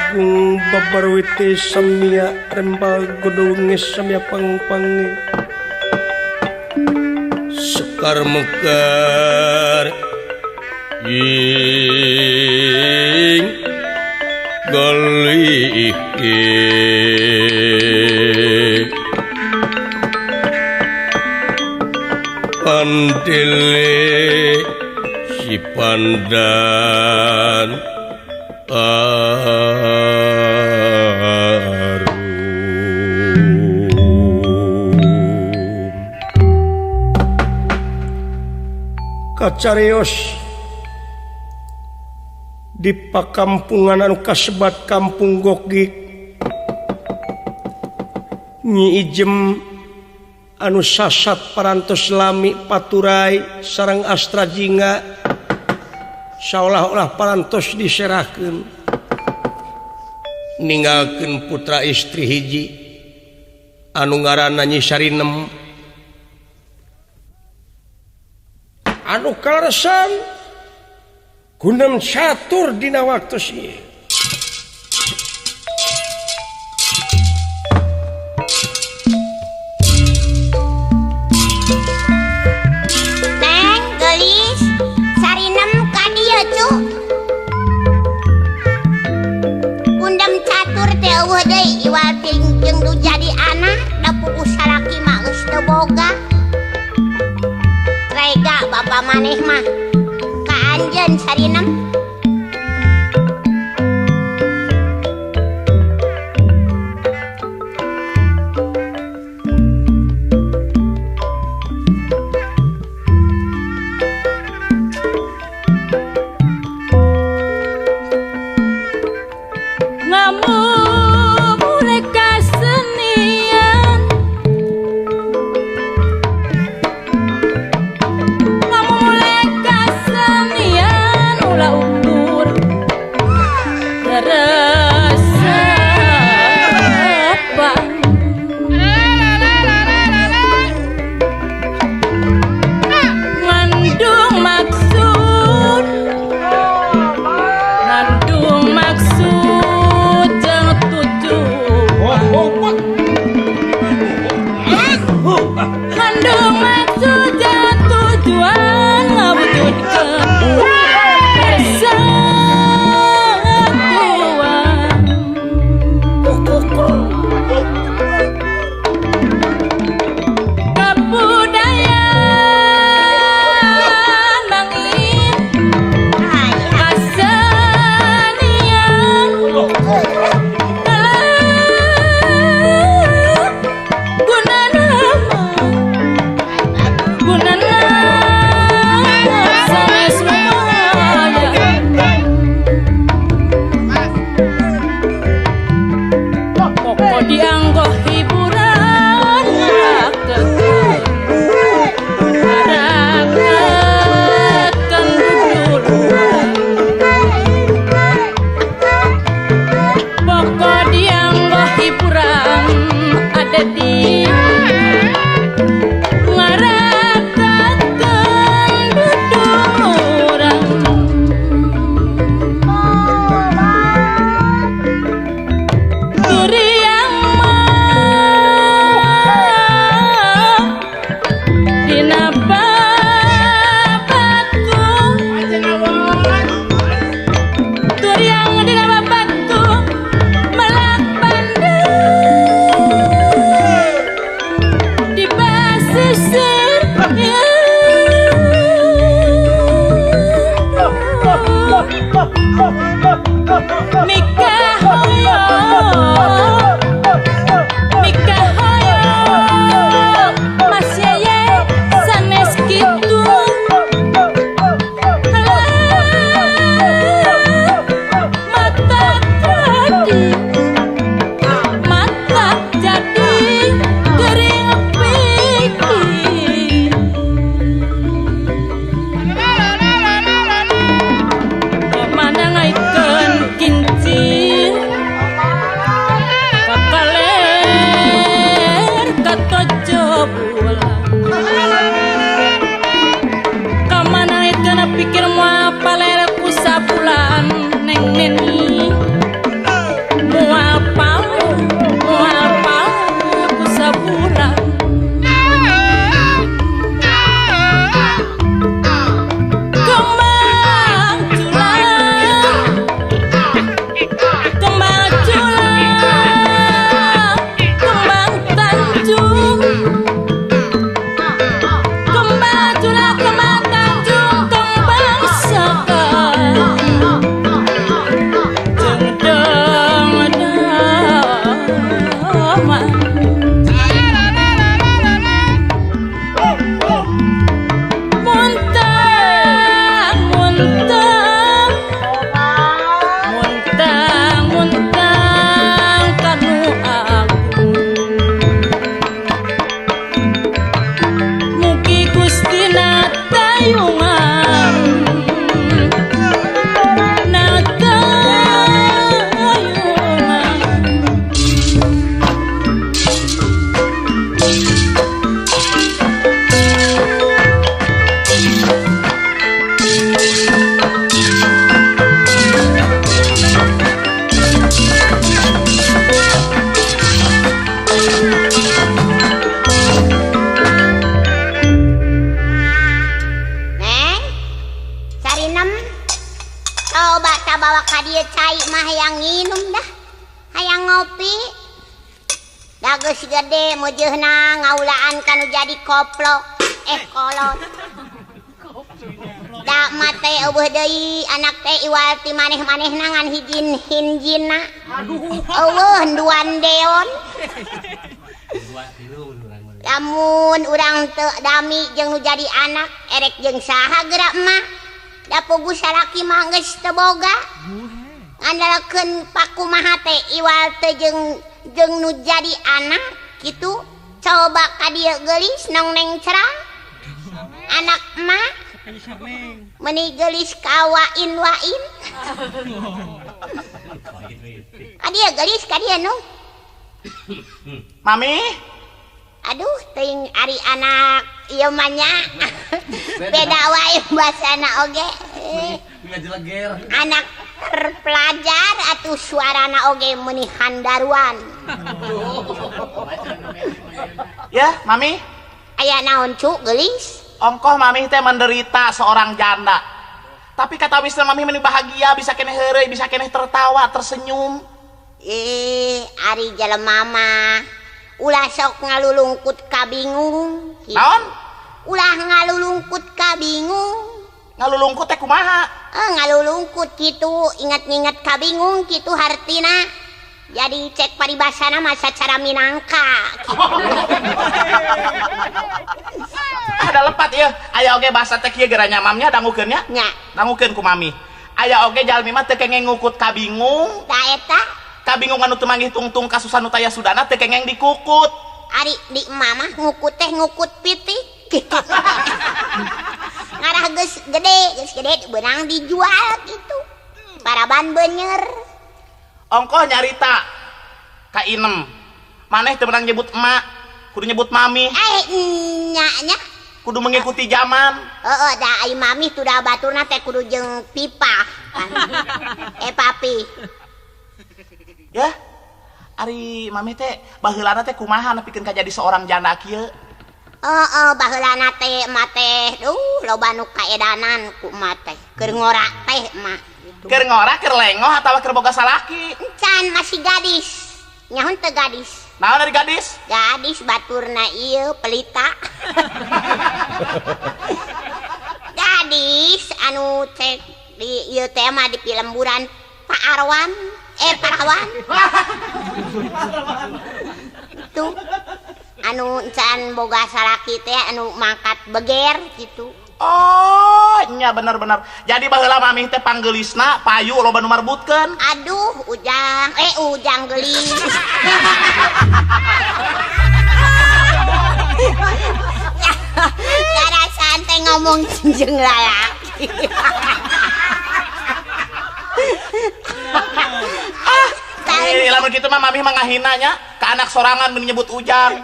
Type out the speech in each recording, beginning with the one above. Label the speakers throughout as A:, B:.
A: Agung babarwiti samia rembal godonge samia pangpangi sekar mekar ing galih pandele si pandan arum kacarios di pakampungan anu kasebat Kampung Gogik Nyi Ijem anu sasat parantos lami paturai sareng Astra Jingga saolah-olah parantos diserahkeun ninggalkeun putra istri hiji anu ngaranna Nyi Sarinem anu kaleresan gunem catur dina waktu ieu.
B: Neng geulis Sarinem ka dieu cu. Gundem catur teh eueuh deui iwal ting jeung nu jadi anak da puguh salaki mah geus teu boga. Rega bapa maneh mah ka anjeun Sarinem.
C: Mana ngaikeun
B: ka dieu cai mah hayang nginum dah. Hayang ngopi. Da geus gede meujeuna ngaulaan kanu jadi koplok. Kolot. Da mate eueuh deui anak teh iwal ti maneh-manehna ngan hijin hinjina. Aduh. Eueuh duan deon. Lamun urang teu dami jeung nu jadi anak erek jeung saha geura mah. Da puguh salaki mah geus teu boga. Ngandalkeun pakumaha teh iwal teh jeung nu jadi anak kitu. Coba ka dieu geulis nongneng cerang. Anak mah meni geulis ka wain-wain. Ka dieu geulis ka dieu nu.
C: Mami.
B: Aduh teuing ari anak ieu mah nya. Beda wae basana oge. Anak terpelajar atuh suarana oge meuni handaruan.
C: Ya, Mami.
B: Aya naon cu geulis?
C: Ongkoh Mami teh menderita seorang janda. Tapi kata wisna Mami meni bahagia, bisa keneh heureuy, bisa keneh tertawa, tersenyum.
B: Ari jelema mah ulah sok ngalulungkut ka bingung.
C: Naon?
B: Ulah ngalulungkut ka bingung.
C: Ngalulungkut teh kumaha?
B: Ngalulungkut kitu, ingat-ingat ka bingung kitu hartina. Jadi cek paribasana mah sacara minangka.
C: Ada lepat ieu. Aya oge bahasa teh kieu geura nya mamnya dangukeun nya?
B: Nya.
C: Dangukeun ku mami. Aya oge jalmi mah teu kengeng ngukut ka bingung.
B: Da eta
C: kabingung anu teu manggih tungtung kasusan nu taya sudana teu kengeng dikukut.
B: Ari di mama ngukut teh ngukut pitik gitu. Ngarah geus gede beunang dijual gitu. Paraban beunyer.
C: Ongkoh nyarita ka Inem. Maneh teu meunang nyebut emak, kudu nyebut mami.
B: Nya nya.
C: Kudu mengikuti zaman.
B: Heeh, da ai mami tuh da baturna teh kudu jeung pipa. Papi.
C: Ya. Ari mami teh baheulana teh kumaha nepikeun ka jadi seorang janda kieu?
B: Heeh, baheulana teh emak teh duh loba nu kaedanan ku emak teh. Keur ngora teh emak gitu.
C: Keur ngora, keur lengoh atawa keur boga salaki?
B: Encan masih gadis. Nyaho teu gadis.
C: Naon ari gadis?
B: Gadis baturna ieu pelita. Gadis anu cek di ieu teh mah di pilemburan Pak Arwan. Parawan. Itu anu encan boga salaki teh anu mangkat beger gitu.
C: Oh, nya bener-bener. Jadi baheula mami teh panggeulisna payu loba nu marbutkeun.
B: Aduh, ujang. Ujang geulis. Karasaan teh ngomong jeung lalaki.
C: Lamun kitu mah mami mah ngahina nya ka anak sorangan mun nyebut ujang.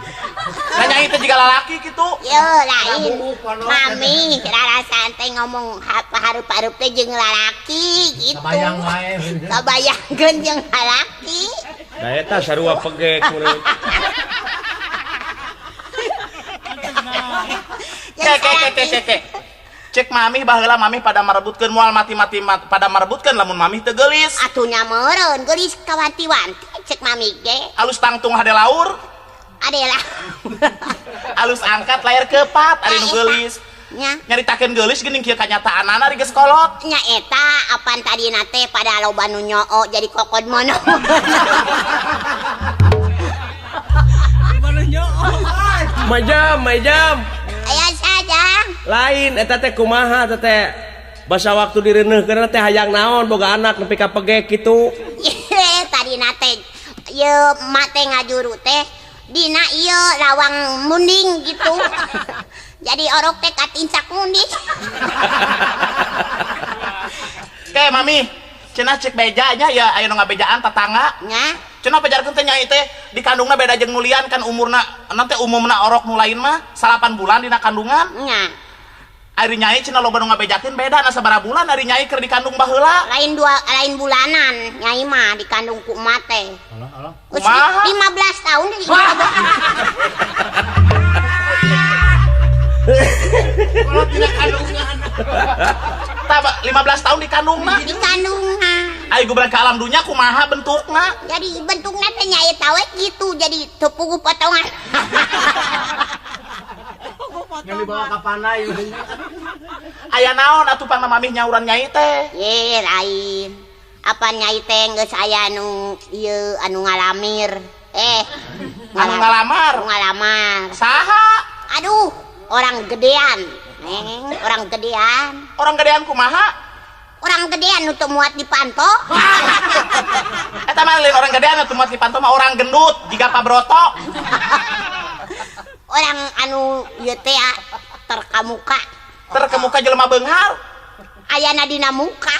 C: Nanya itu juga lalaki gitu.
B: Yo lain. Mami rarasaan teh ngomong harup-harup teh jeung lalaki gitu.
A: Kabayang wae.
B: Kabayangkeun jeung lalaki.
A: Da eta sarua pegek murid.
C: Cek. Cek mami baheula mami pada marebutkeun moal mati-mati pada marebutkeun lamun mami teu geulis.
B: Atuh nya meureun geulis kawanti-wanti cek mami ge.
C: Alus tangtung hade laur.
B: Adalah.
C: Alus angkat layar kepat ari nu geulis.
B: Nya.
C: Nyaritakeun geulis geuning kieu kanyataanana ari geus kolot.
B: Nya eta apan tadina teh pada loba nu nyoo jadi kokod mono.
A: Majam.
B: Aya sajang.
A: Lain eta teh kumaha teh basa waktu direuneuhkeun teh hayang naon boga anak nepi ka pegek kitu.
B: Tadina teh ieu emak teh ngajuru teh dina ieu lawang munding gitu. Jadi orok teh katincak munding.
C: Oke mami, cenah cek beja nya ya aya nu ngabejaan tetangga.
B: Nya.
C: Cenah pajarkeun teh nyai teh di kandungna beda jeung nulian kan umurna nanti umumna orok nu lain mah 8 bulan dina kandungan.
B: Nya.
C: Ari nyai cenah loba nu ngabejakeun beda na sabaraha bulan ari nyai keur dikandung baheula.
B: Lain dua lain bulanan nyai mah dikandung ku emak teh.
A: Alah alah.
B: Kumaha? 15 tahun di
C: Kalau tidak kandungan. Tah 15 tahun dikandungna.
B: Dikandungna.
C: Ai gubrag ka alam dunya kumaha bentukna?
B: Jadi bentukna teh nya eta we kitu jadi teu puguh potongan.
A: Yang dibawa ka panai.
C: Aya naon atuh pangna mamih nyauran nyai teh?
B: Ye lain. Apa nyai teh geus aya anu ieu anu ngalamir.
C: Anu ngalamar.
B: Anu ngalamar.
C: Saha?
B: Aduh, orang gedean. Neng, orang gedean.
C: Orang gedean kumaha?
B: Orang gedean nu teu muat di panto.
C: Eta mah lain orang gedean nu teu muat di panto mah orang gendut jiga Pak Broto.
B: Orang anu ieu teh terkamuka.
C: Terkemuka jelema beunghar.
B: Ayana dina muka.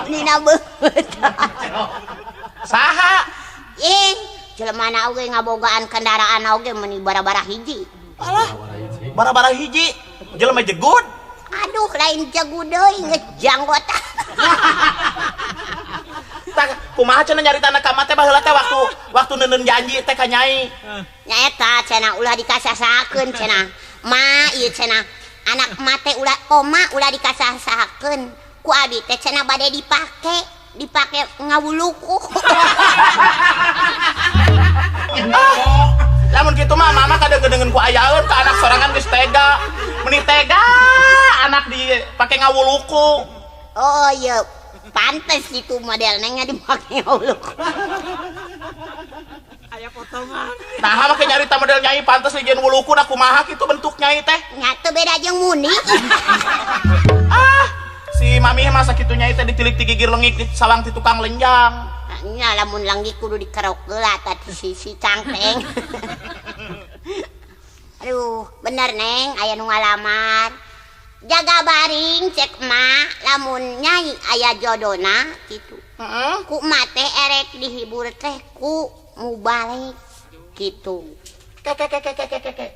B: Dina beungeut.
C: Saha?
B: Ih, jelemana oge ngabogaan kendaraan oge meuni bara-bara hiji.
C: Alah, bara-bara hiji jelema jegud.
B: Aduh, lain jegud deui geus janggotan.
C: Tah, kumaha cenah nyaritana ka mah teh baheula teh waktu neuneun janji teh ka nyai.
B: Nyaeta cenah ulah dikasasakeun cenah. Ma ieu cenah anak ma teh ulah koma ulah dikasasakeun. Ku abi teh cenah bade dipake ngawuluku.
C: Lamun kitu mah mama kadeung-deungeun ku ayaeun ka anak sorangan geus tega. Meuni tega anak dipake ngawuluku.
B: Oh iya, pantes itu modelnya nya dipake ngawuluku.
D: Aya potongan.
C: Nah, make nyarita model nyai pantes dijieun wuluku da kumaha kitu bentuk nyai teh?
B: Nya teu beda jeung muni.
C: Ah, si mami masa kitu nyai teh ditilik ti gigir lengik di sawang ti tukang lenjang.
B: Nya lamun lengik kudu dikerok heula tadi si cangteng. Aduh, bener Neng, aya nu ngalamar. Jaga baring cek emak lamun nyai aya jodona kitu.
C: Heeh.
B: Ku emak teh erek dihibur teh ku mubalig gitu.
C: Ke ke ke ke ke ke.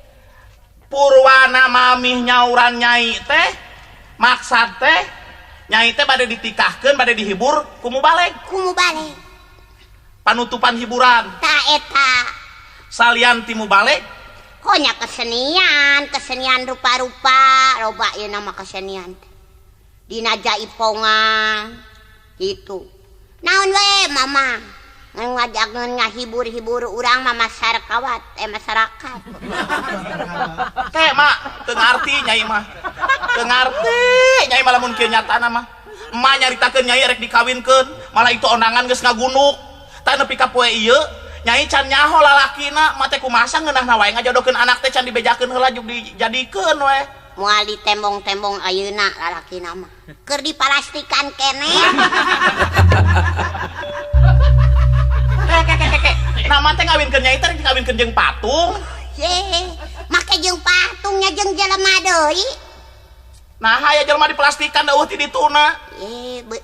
C: Purwana mamih nyauran nyai teh maksad teh nyai teh bade ditikahkeun bade dihibur ku mubalig.
B: Ku mubalig.
C: Panutupan hiburan.
B: Ta eta.
C: Salian ti mubalig
B: konya kesenian, kesenian rupa-rupa, loba ieu nama kesenian. Dina jaipongan gitu. Naon we mama? Ngajakeun ngahibur-hibur urang mah masyarakat, masyarakat.
C: Teh mak, teu ngarti nyai mah. Teu ngarti nyai mah lamun kieu nyatana mah. Emak nyaritakeun nyai rek dikawinkeun, malah itu ondangan geus ngagunuk. Tah nepi ka poe ieu nyai can nyaho lalakina, mah teh kumaha ngeunahna wae ngajodohkeun anak teh can dibejakeun heula juk dijadikeun we.
B: Moal ditembong-tembong ayeuna lalakina mah. Keur dipalastikan keneh.
C: Keke. Nah, mah teh ngawinkeun nyai teh ngawinkeun jeung patung.
B: Ye, make jeung patungnya jeung jelema deui.
C: Nah, aya jelema diplastikan eueuh ti dituna.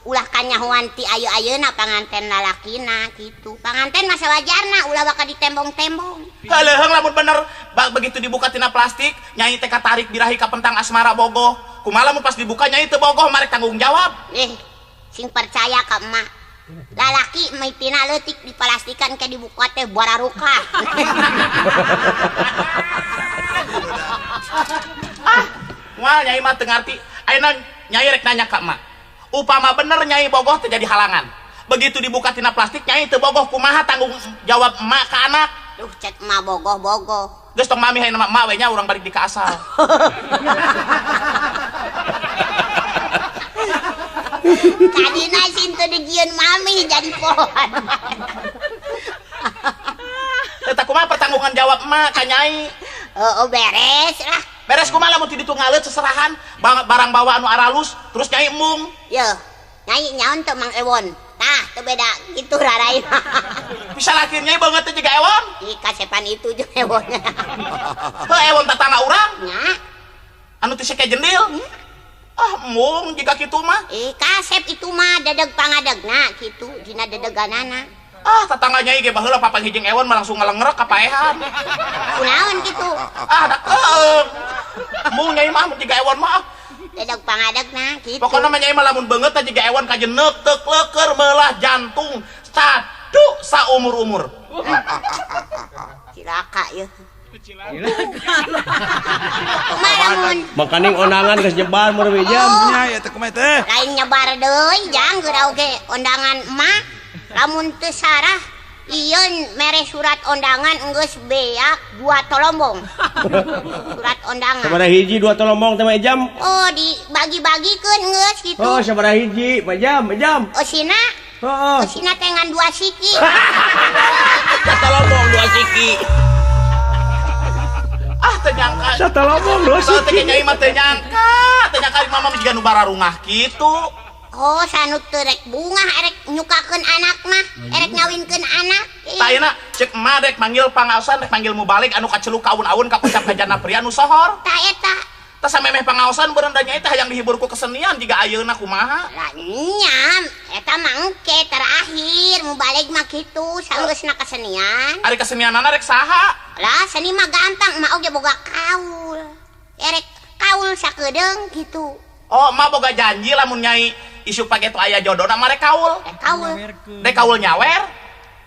B: Ulah kanyahoan ti ayeuna panganten lalakina kitu. Panganten mah sawajarna ulah bakal ditembong-tembong.
C: Leuheung lamun bener begitu dibuka tina plastik, nyai teh katarik birahi ka pentang asmara bogoh. Kumaha lamun pas dibuka nyai teu bogoh marek tanggung jawab.
B: Sing percaya ka emak. Lalaki maitina leutik dipalastikan ke dibuka teh bararuka.
C: Ah, moal nyai mah teu ngarti. Ayeuna nyai rek nanya ka emak. Upama bener nyai bogoh teh jadi halangan. Begitu dibuka tina plastik nyai teu bogoh kumaha tanggung jawab emak ka anak?
B: Duh cek emak bogoh-bogoh.
C: Geus tong mami hayang emak we nya urang balik di ka asal.
B: Tadina sih teu dijieun mami jadi pohon.
C: Eta kumaha pertanggungan jawab emak ka nyai?
B: Oh, beres lah.
C: Beres kumaha lamun ti ditu ngaleut seserahan barang bawa anu aralus terus nyai embung.
B: Yeuh, nyai nyaon teu Mang Ewon. Tah, teu beda kitu raraina.
C: Bisa laki nyai beungeut teh jiga Ewon?
B: Ih, kasepan itu jeung Ewon.
C: Heuh, Ewon tatangga urang.
B: Nya.
C: Anu ti seke jendil. Ah, embung jiga kitu mah.
B: Kasep itu mah dedeg pangadegna kitu dina dedeganana.
C: Ah, tetangga nyai ge baheula papanggih jeung Ewon mah langsung ngalengrek ka paehan.
B: Kunaon kitu?
C: Ah, da keung. Embung nyai mah mun jiga Ewon mah.
B: Dedeg pangadegna kitu.
C: Pokona mah nyai mah lamun beungeut teh jiga Ewon kajeneuk teuk leukeur meulah jantung sadu saumur-umur.
B: Cilaka ieu. Kumaha lamun
A: Makaning ondangan geus nyebar mun jam.
D: Nya ya teh kumaha teh?
B: Lain nyebar deui jang geura oge ondangan emak. Lamun teu sarah ieu mere surat ondangan geus beak 2 tolombong. Surat ondangan.
A: Sabaraha hiji 2 tolombong teh mah jam?
B: Oh, dibagi-bagikeun geus kitu.
A: Oh, sabaraha hiji mah jam, jam.
B: Eusina?
A: Heeh.
B: Eusina teh ngan 2 siki.
A: Satolombong 2 siki.
C: Ah, teu nyangka.
A: Satolombong 2 siki.
C: Teu nyai mah teu nyangka. Teu nyangka mama jiga nu bararungah kitu.
B: Oh, sanu teu rek bungah erek nyukakeun anak mah, erek ngawinkeun anak.
C: Tah ayeuna ceuk emak rek manggil pangaosan, rek manggil mubalig anu kaceluk ka aun-aun kakucap ka jana pria nu sohor.
B: Tah eta.
C: Tah samemeh pangaosan beureun da nyai teh hayang dihibur ku kesenian jiga ayeuna kumaha?
B: Lah nya, eta mah engke terakhir mubalig mah kitu, sanggeusna kesenian.
C: Ari kesenianana rek saha?
B: Lah seni mah gampang, emak oge boga kaul. Erek kaul sakedeung kitu.
C: Oh, emak boga janji lamun nyai isuk pageto aya jodona mah rek kaul.
B: Rek kaul.
C: Rek kaul nyawer?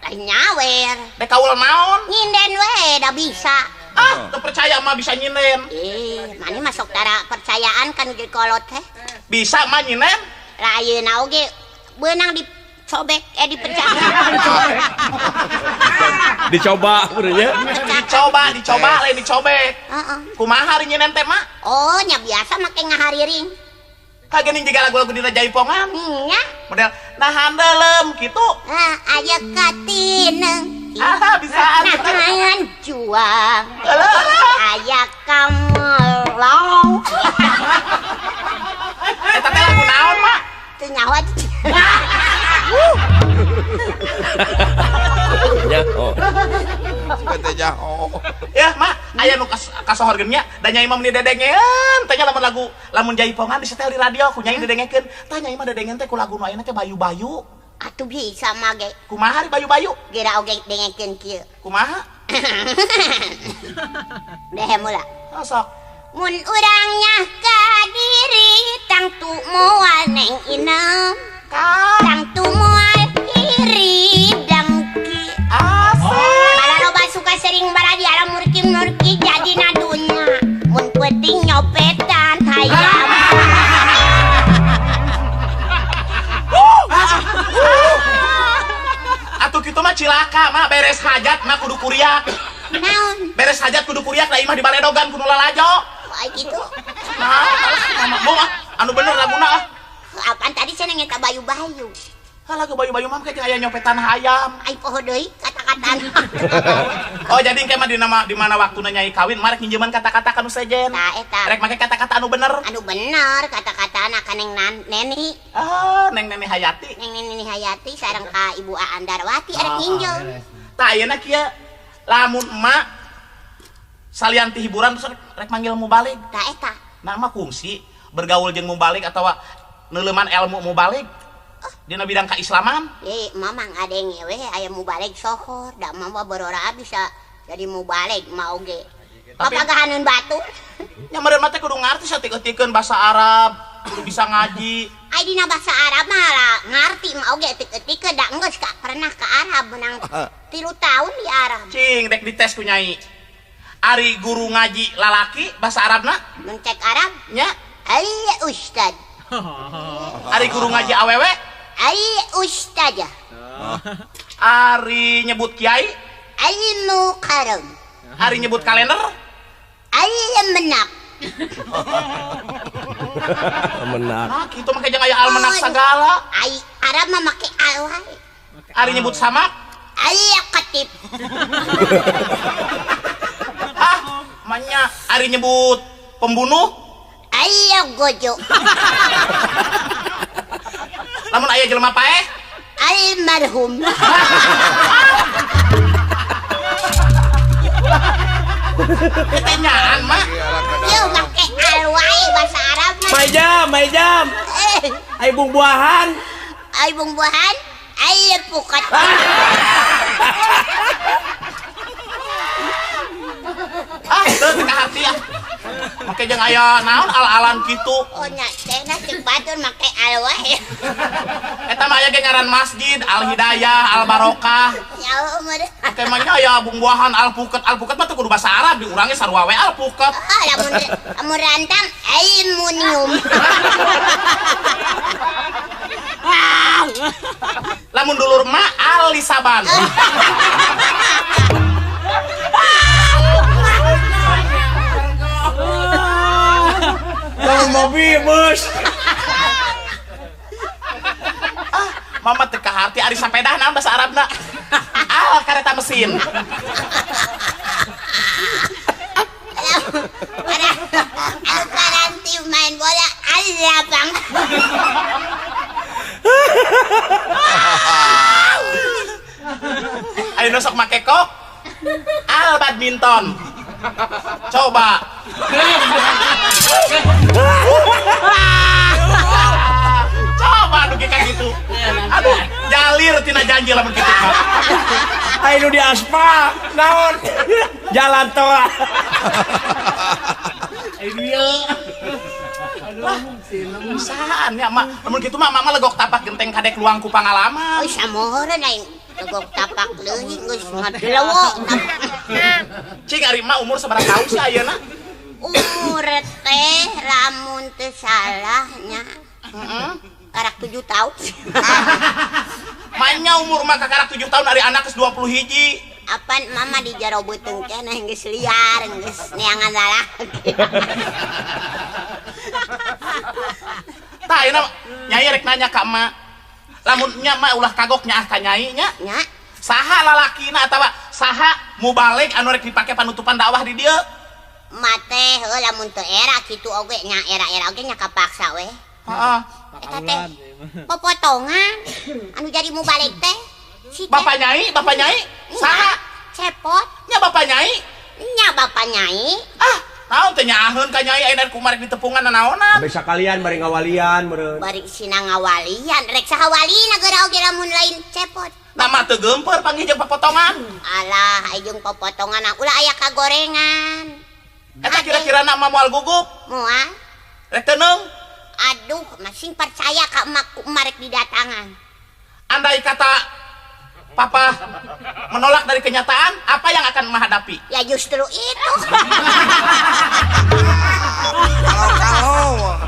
B: Lain nyawer.
C: Rek kaul naon?
B: Nyinden we da bisa.
C: Ah, teu percaya mah bisa nyinden.
B: Mani masuk tara percayaan kan jeung kolot teh.
C: Bisa mah nyinden?
B: Lah ayeuna oge beunang dicobek dipecah.
A: Dicoba urangnya.
C: Dicoba, dicoba lain dicobek.
B: Heeh.
C: Kumaha ari nyinden teh mah?
B: Oh, nya biasa make ngahariring.
C: Kagening jiga lagu-lagu dina jaipongan.
B: Nya.
C: Model nahan dalam kitu.
B: Ah, aya katineng.
C: Ah, bisaan.
B: Nahan juang.
C: Alah.
B: Aya kamelong.
C: Eta teh lagu naon, Mak?
B: Teu nyaho.
A: Nyaho.
D: Teu nyaho.
C: Ya, Mak, aya nu kasohor geun nya, da nyai mah meuni dedengeun. Teh nya lamun lagu lamun jaipongan disetel di radio ku nyai dedengekeun. Tah nyai mah dedengeun teh ku lagu nu ayeuna teh Bayu-bayu.
B: Atuh bisa mah ge.
C: Kumaha ari Bayu-bayu?
B: Geura oge dengekeun kieu.
C: Kumaha?
B: Deh mula.
C: Sok.
B: Mun urang nyah ka diri tangtu moal neng inem. Tangtu moal iri dengki.
C: Asik.
B: Malah loba suka sering baradi alam murki-murki jadi nadunya. Mun penting nyopetan hayam.
C: Atuh kitu mah cilaka mah beres hajat mah kudu kuriak.
B: Naon?
C: Beres hajat kudu kuriak da imah dibaledogan kudu lalajo.
B: Ai kitu.
C: Nah, mama mau ah, anu bener laguna ah.
B: Apaan tadi cenah eta Bayu-bayu.
C: Ah lagu Bayu-bayu mah kayak aya nyopetan hayam.
B: Ai poho deui kata-kataan.
C: Oh, jadi engke mah di mana waktuna nyai kawin mah rek nginjeman kata-kata ka nu sejen.
B: Tah eta.
C: Rek make kata-kata anu bener.
B: Anu bener kata-katana ka Neng Neni.
C: Ah, Neng Neni Hayati.
B: Neng Neni Hayati sareng ka Ibu Aandarwati arek nginjem.
C: Tah ayeuna kieu lamun emak salian ti hiburan terus rek manggil mubalig.
B: Tah eta.
C: Nah mah kungsi bergaul jeung mubalig atawa neuleuman ilmu mubalig. Dina bidang keislaman.
B: Mamang adenge we aya mubalig sohor, da mama borora bisa jadi mubalig mah oge. Papagahaneun batur.
C: Nya meureun mah teh kudu ngarti saeutik-eutikeun bahasa Arab, kudu bisa ngaji.
B: Ai dina bahasa Arab mah lah ngarti mah oge etik-eutikeun da geus ka pernah ka Arab menang 3 tahun di Arab.
C: Cing dek dites ku nyai. Ari guru ngaji lalaki bahasa Arabna?
B: Mun cek Arab
C: nya.
B: Ai ustad.
C: Ari guru ngaji awewe?
B: Ai ustazah.
C: Ari nyebut kiai?
B: Ai mukarram.
C: Ari nyebut kalender?
B: Ai menak.
A: Menak.
C: Ah, kitu mah jeung aya almenak sagala.
B: Ai Arab mah make al wae.
C: Ari nyebut samak?
B: Ai katib.
C: Ah, manya ari nyebut pembunuh?
B: Ai gojo.
C: Lamun aya jelema paeh?
B: Almarhum.
C: Pertanyaan mah.
B: Yo make al wae bahasa Arab mah.
A: Maijam, maijam. Ai bung buahan.
B: Ai bung buahan, ai pukat.
C: Ah, teu teu kaharti ah. Make jeung aya naon al-alan kitu.
B: Oh nya teh na cek batur make al wae.
C: Eta mah aya Aya ge ngaran masjid Al Hidayah, Al Barokah.
B: Ya umur.
C: Temanya aya bumbuahan alpukat, alpukat mah teu kudu bahasa Arab di urang ge sarua we alpukat.
B: Oh, lamun rantang aluminium.
C: Lamun dulur mah Alisaban.
A: Lamun mobil bus.
C: Ah, mama teu kaharti ari sapedah naon bahasa Arabna. Al kareta mesin.
B: Anu karanti main bola alapang.
C: Ayo sok make kok al badminton. Coba. Coba dugi ka gitu. Aduh, jalir tina janji lamun kitu.
A: Ayo di aspal, naon? Jalan tol.
C: Aduh, ya, mak. Lamun kitu mah mama legok tapak genteng kadek luang ku pangalaman.
B: Oh, samohorna aing legok tapak leuwih geus ngadelewok.
C: Cing ari mah umur sabaraha tahun sih ayeuna?
B: Umur teh lamun teu salah nya. Heeh. Karak 7 tahun.
C: Mainnya umur mah kakarak 7 tahun ari anak geus 20 hiji.
B: Apan mama di jero beuteung keneh geus liar, geus neangan lalaki.
C: Tah ayeuna nyai rek nanya ka emak. Lamun nya mah ulah kagok nyaah ka nyai nya.
B: Nya.
C: Saha lalakina atawa saha mubalig anu rek dipake panutupan dakwah di dieu?
B: Emak teh heuh lamun teu era kitu oge nya era-era oge nya kapaksa we.
C: Heeh.
B: Eta teh popotongan anu jadi mubalig teh. Si
C: Bapak nyai, bapak nyai, saha?
B: Cepot.
C: Nya bapak nyai?
B: Nya bapak nyai.
C: Ah, naon teh nyaaheun ka nyai ayeuna kumaha rek ditepungan nanaonan?
A: Bari sakalian bari ngawalian meureun.
B: Bari sina ngawalian, rek saha walina geura oge lamun lain cepot.
C: Nama teu geumpeur panggih jeung popotongan.
B: Alah, ai jeung popotongan ulah aya kagorengan.
C: Eta kira-kira na moal gugup?
B: Moal.
C: Rek teu neung?
B: Aduh, masing percaya ka emak ku emak rek didatangan.
C: Andai kata papa menolak dari kenyataan, apa yang akan menghadapi?
B: Ya justru itu.
D: Kalau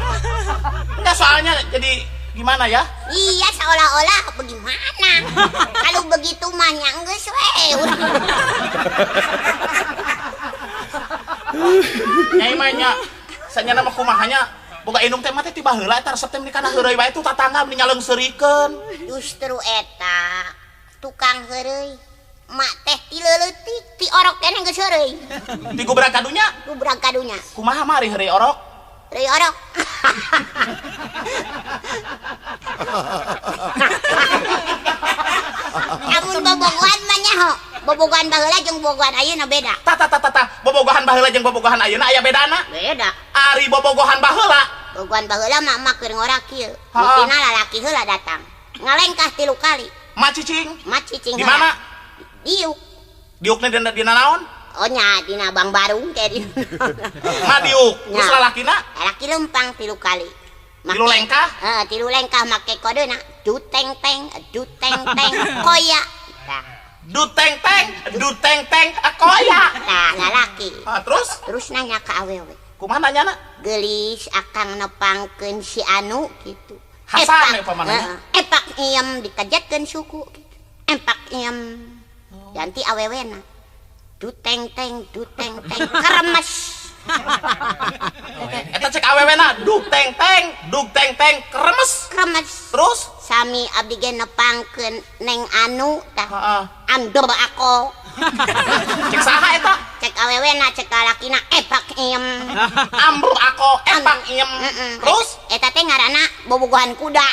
C: enggak, soalnya jadi gimana ya?
B: Iya, seolah-olah bagaimana? Kalau begitu mah nya geus we.
C: Nyai mah nya sanyana mah kumahanya boga indung teh mah teh tiba heula eta resep teh meni kana heureuy wae tuh tatangga meni nyaleungseurikeun.
B: Justru eta tukang heureuy. Mak teh ti leutik ti orok keneh geus heureuy.
C: Ti gubrak kadunya?
B: Gubrak kadunya.
C: Kumaha mah ari heureuy orok?
B: Heureuy orok. Lamun bobogohan mah nyaho. Bobogohan baheula jeung bobogohan ayeuna beda.
C: Tah tah tah tah, bobogohan baheula jeung bobogohan ayeuna aya bedana?
B: Beda.
C: Ari bobogohan baheula.
B: Bobogohan baheula mah emak keur ngora kieu. Mungkinna lalaki heula datang. Ngalengkah 3 kali.
C: Ma cicing.
B: Ma cicing.
C: Di mana?
B: Diuk.
C: Diukna dina naon?
B: Oh nya dina Bang Barung teh di.
C: Ma diuk. Terus lalakina?
B: Lalaki lempang 3 kali.
C: Tilu lengkah?
B: Heeh, 3 lengkah make kodena du teng teng, du teng teng, koya. Tah.
C: Du teng teng, du teng teng, koya.
B: Tah, lalaki.
C: Ah, terus?
B: Terus nanya ka awewe.
C: Kumaha nanyana?
B: Geulis akang nepangkeun si anu kitu.
C: Hasan umpamana.
B: Epak iem dikajetkeun suku gitu. Empak iem. Ganti awewena. Du teng teng, du teng teng, keremes.
C: Eta cek awewena du teng teng, du teng teng, keremes.
B: Keremes.
C: Terus
B: sami abdi ge nepangkeun neng anu tah.
C: Heeh.
B: Andor ako.
C: Cek saha eta?
B: Cek awewena, cek lalakina epak iem.
C: Ambur ako epak iem. Terus
B: eta teh ngaranna bobogohan kuda.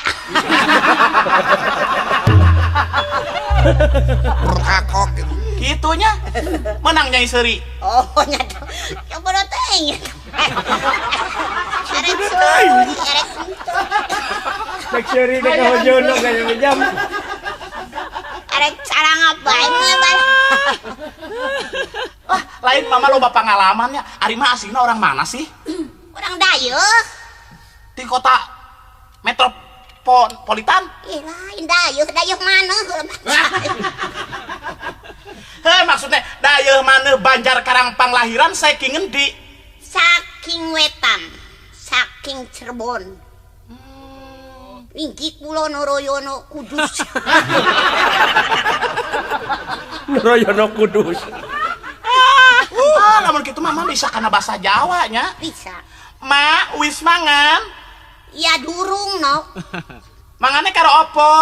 D: Berkakok gitu.
C: Gitunya menang nyai seuri.
B: Oh nya coba teh. Arek seuri, arek.
A: Cek seuri teh kahojono kaya jam.
B: Arek carangap bae mah bal.
C: Wah, lain mama loba pengalamannya. Ari mah aslinya orang mana sih?
B: Orang Dayeuh.
C: Di kota Politan?
B: Ih lain dayeuh, dayeuh maneuh
C: Heh maksudnya dayeuh maneuh Banjar Karangpang lahiran saking ngendi?
B: Saking wetan, saking Cirebon. Ninggi kula Noroyono Kudus.
A: Noroyono Kudus.
C: Lamun kitu mah bisa kana bahasa Jawa nya.
B: Bisa.
C: Ma wis mangan?
B: Ya durung no.
C: Mangane karo opo?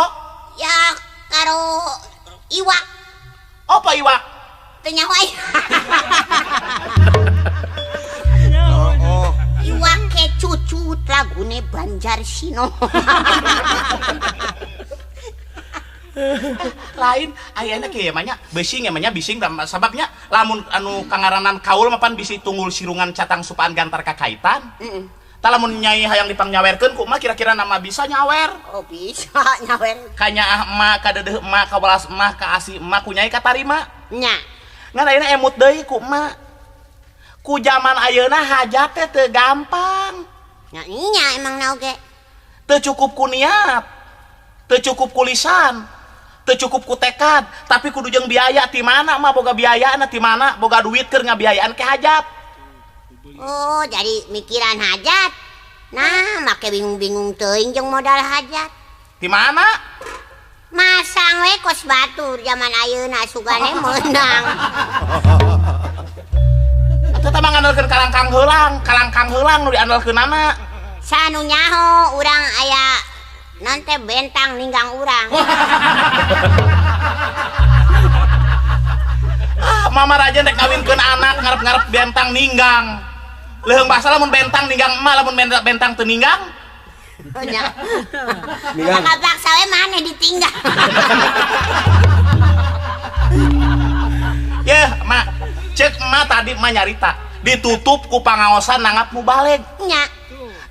B: Ya karo iwak.
C: Opo iwak?
B: Teu nyaho aing. Iwak kecucut lagune Banjarsino.
C: Lain ayana kieu mah nya besing mah nya bising sababnya lamun anu kangaranan kaul mah pan bisi tunggul sirungan catang supaan gantar kakaitan.
B: Heeh.
C: Tah lamun nyai hayang dipangnyawerkeun kumaha kira-kira nama bisa nyawer?
B: Oh bisa nyawer.
C: Ka nyaah emak, ka deudeuh emak, ka welas emak, ka asih emak ku nyai katarima.
B: Nya.
C: Ngan ayeuna emut deui ku emak. Ku zaman ayeuna hajat teh teu gampang.
B: Nya nya emang na oge.
C: Teu cukup ku niat, teu cukup ku lisan, teu cukup ku tekad, tapi kudu jeung biaya ti mana mah boga biayana ti mana boga duit keur ngabiayaan ke hajat.
B: Oh, jadi mikiran hajat. Nah, make bingung-bingung teuing jeung modal hajat.
C: Ti mana?
B: Masang we kos batur zaman ayeuna sugane meunang.
C: Eta mah ngandalkeun kalangkang heulang nu diandalkeunana.
B: Sanu nyaho urang aya non teh bentang ninggang urang.
C: Ah, mama raja rek ngawinkeun anak ngarep-ngarep bentang ninggang. Leuheung basa lamun bentang ninggang emak lamun bentang teu ninggang.
B: Nya. Ninggang. Kapaksa we maneh ditinggal.
C: Yeuh, Mak. Cek emak tadi emak nyarita ditutup ku pangaosan nanggap mubaleg.
B: Nya.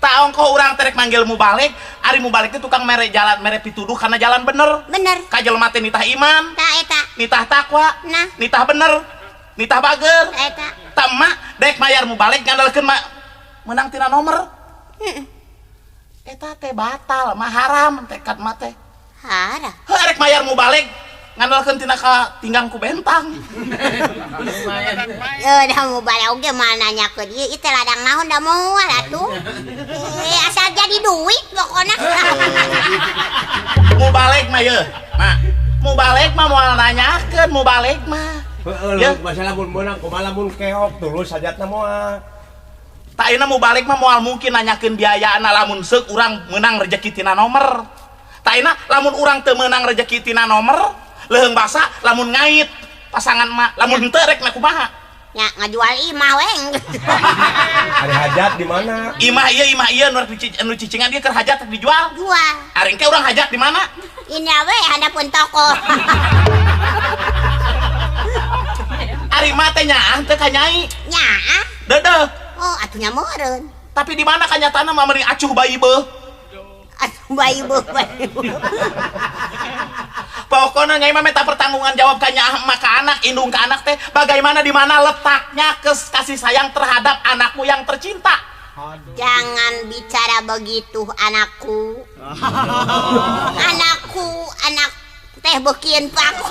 C: Tak ongkoh urang terek manggil mubaleg, ari mubaleg teh tukang mere jalan mere pituduh kana jalan bener.
B: Bener.
C: Ka jelema teh nitah iman.
B: Ta eta.
C: Nitah takwa.
B: Nah.
C: Nitah bener. Nitah bager.
B: Ta eta.
C: Ta emak dek mayar mubaleg ngandalkeun mak menang tina nomor.
B: Heeh.
C: Eta teh batal, mah haram tekad mah teh.
B: Haram.
C: Heuh rek mayar mubaleg ngandalkeun tina ka tinggang ku bentang.
B: Heuh da mubaleg oge mah nanyakeun ieu ieu teh ladang naon da moal atuh. Asal jadi duit pokona.
C: Mubaleg mah yeuh, Mak. Mubaleg mah moal nanyakeun mubaleg mah.
A: Heueuh, masalah mun meunang kumaha lamun keok tulus hajatna moal.
C: Tah ayeuna mubaleg mah moal mungkin nanyakeun biayana lamun seuk urang meunang rejeki tina nomor. Tah ayeuna lamun urang teu meunang rejeki tina nomor, leuheung basa lamun ngait pasangan mah lamun henteu rek na kumaha?
B: Nya ngajual imah we.
A: Ari hajat di mana?
C: Imah ieu nu cicingan ieu keur hajat rek dijual.
B: Jual.
C: Ari engke urang hajat di mana?
B: Ini we handapeun toko.
C: Ari mah teh nyaah teu ka nyai.
B: Nyaah?
C: Deudeuh.
B: Oh, atuh nya meureun.
C: Tapi di mana kanyataanna mah meureun acuh bayi beuh.
B: Acuh bayi beuh.
C: Pokoknya nyai mah minta pertanggungan jawab ka nyaah mah ka anak, indung ka anak teh bagaimana di mana letaknya kasih sayang terhadap anakmu yang tercinta.
B: Jangan bicara begitu anakku. Anakku, anak teh beukeun paku.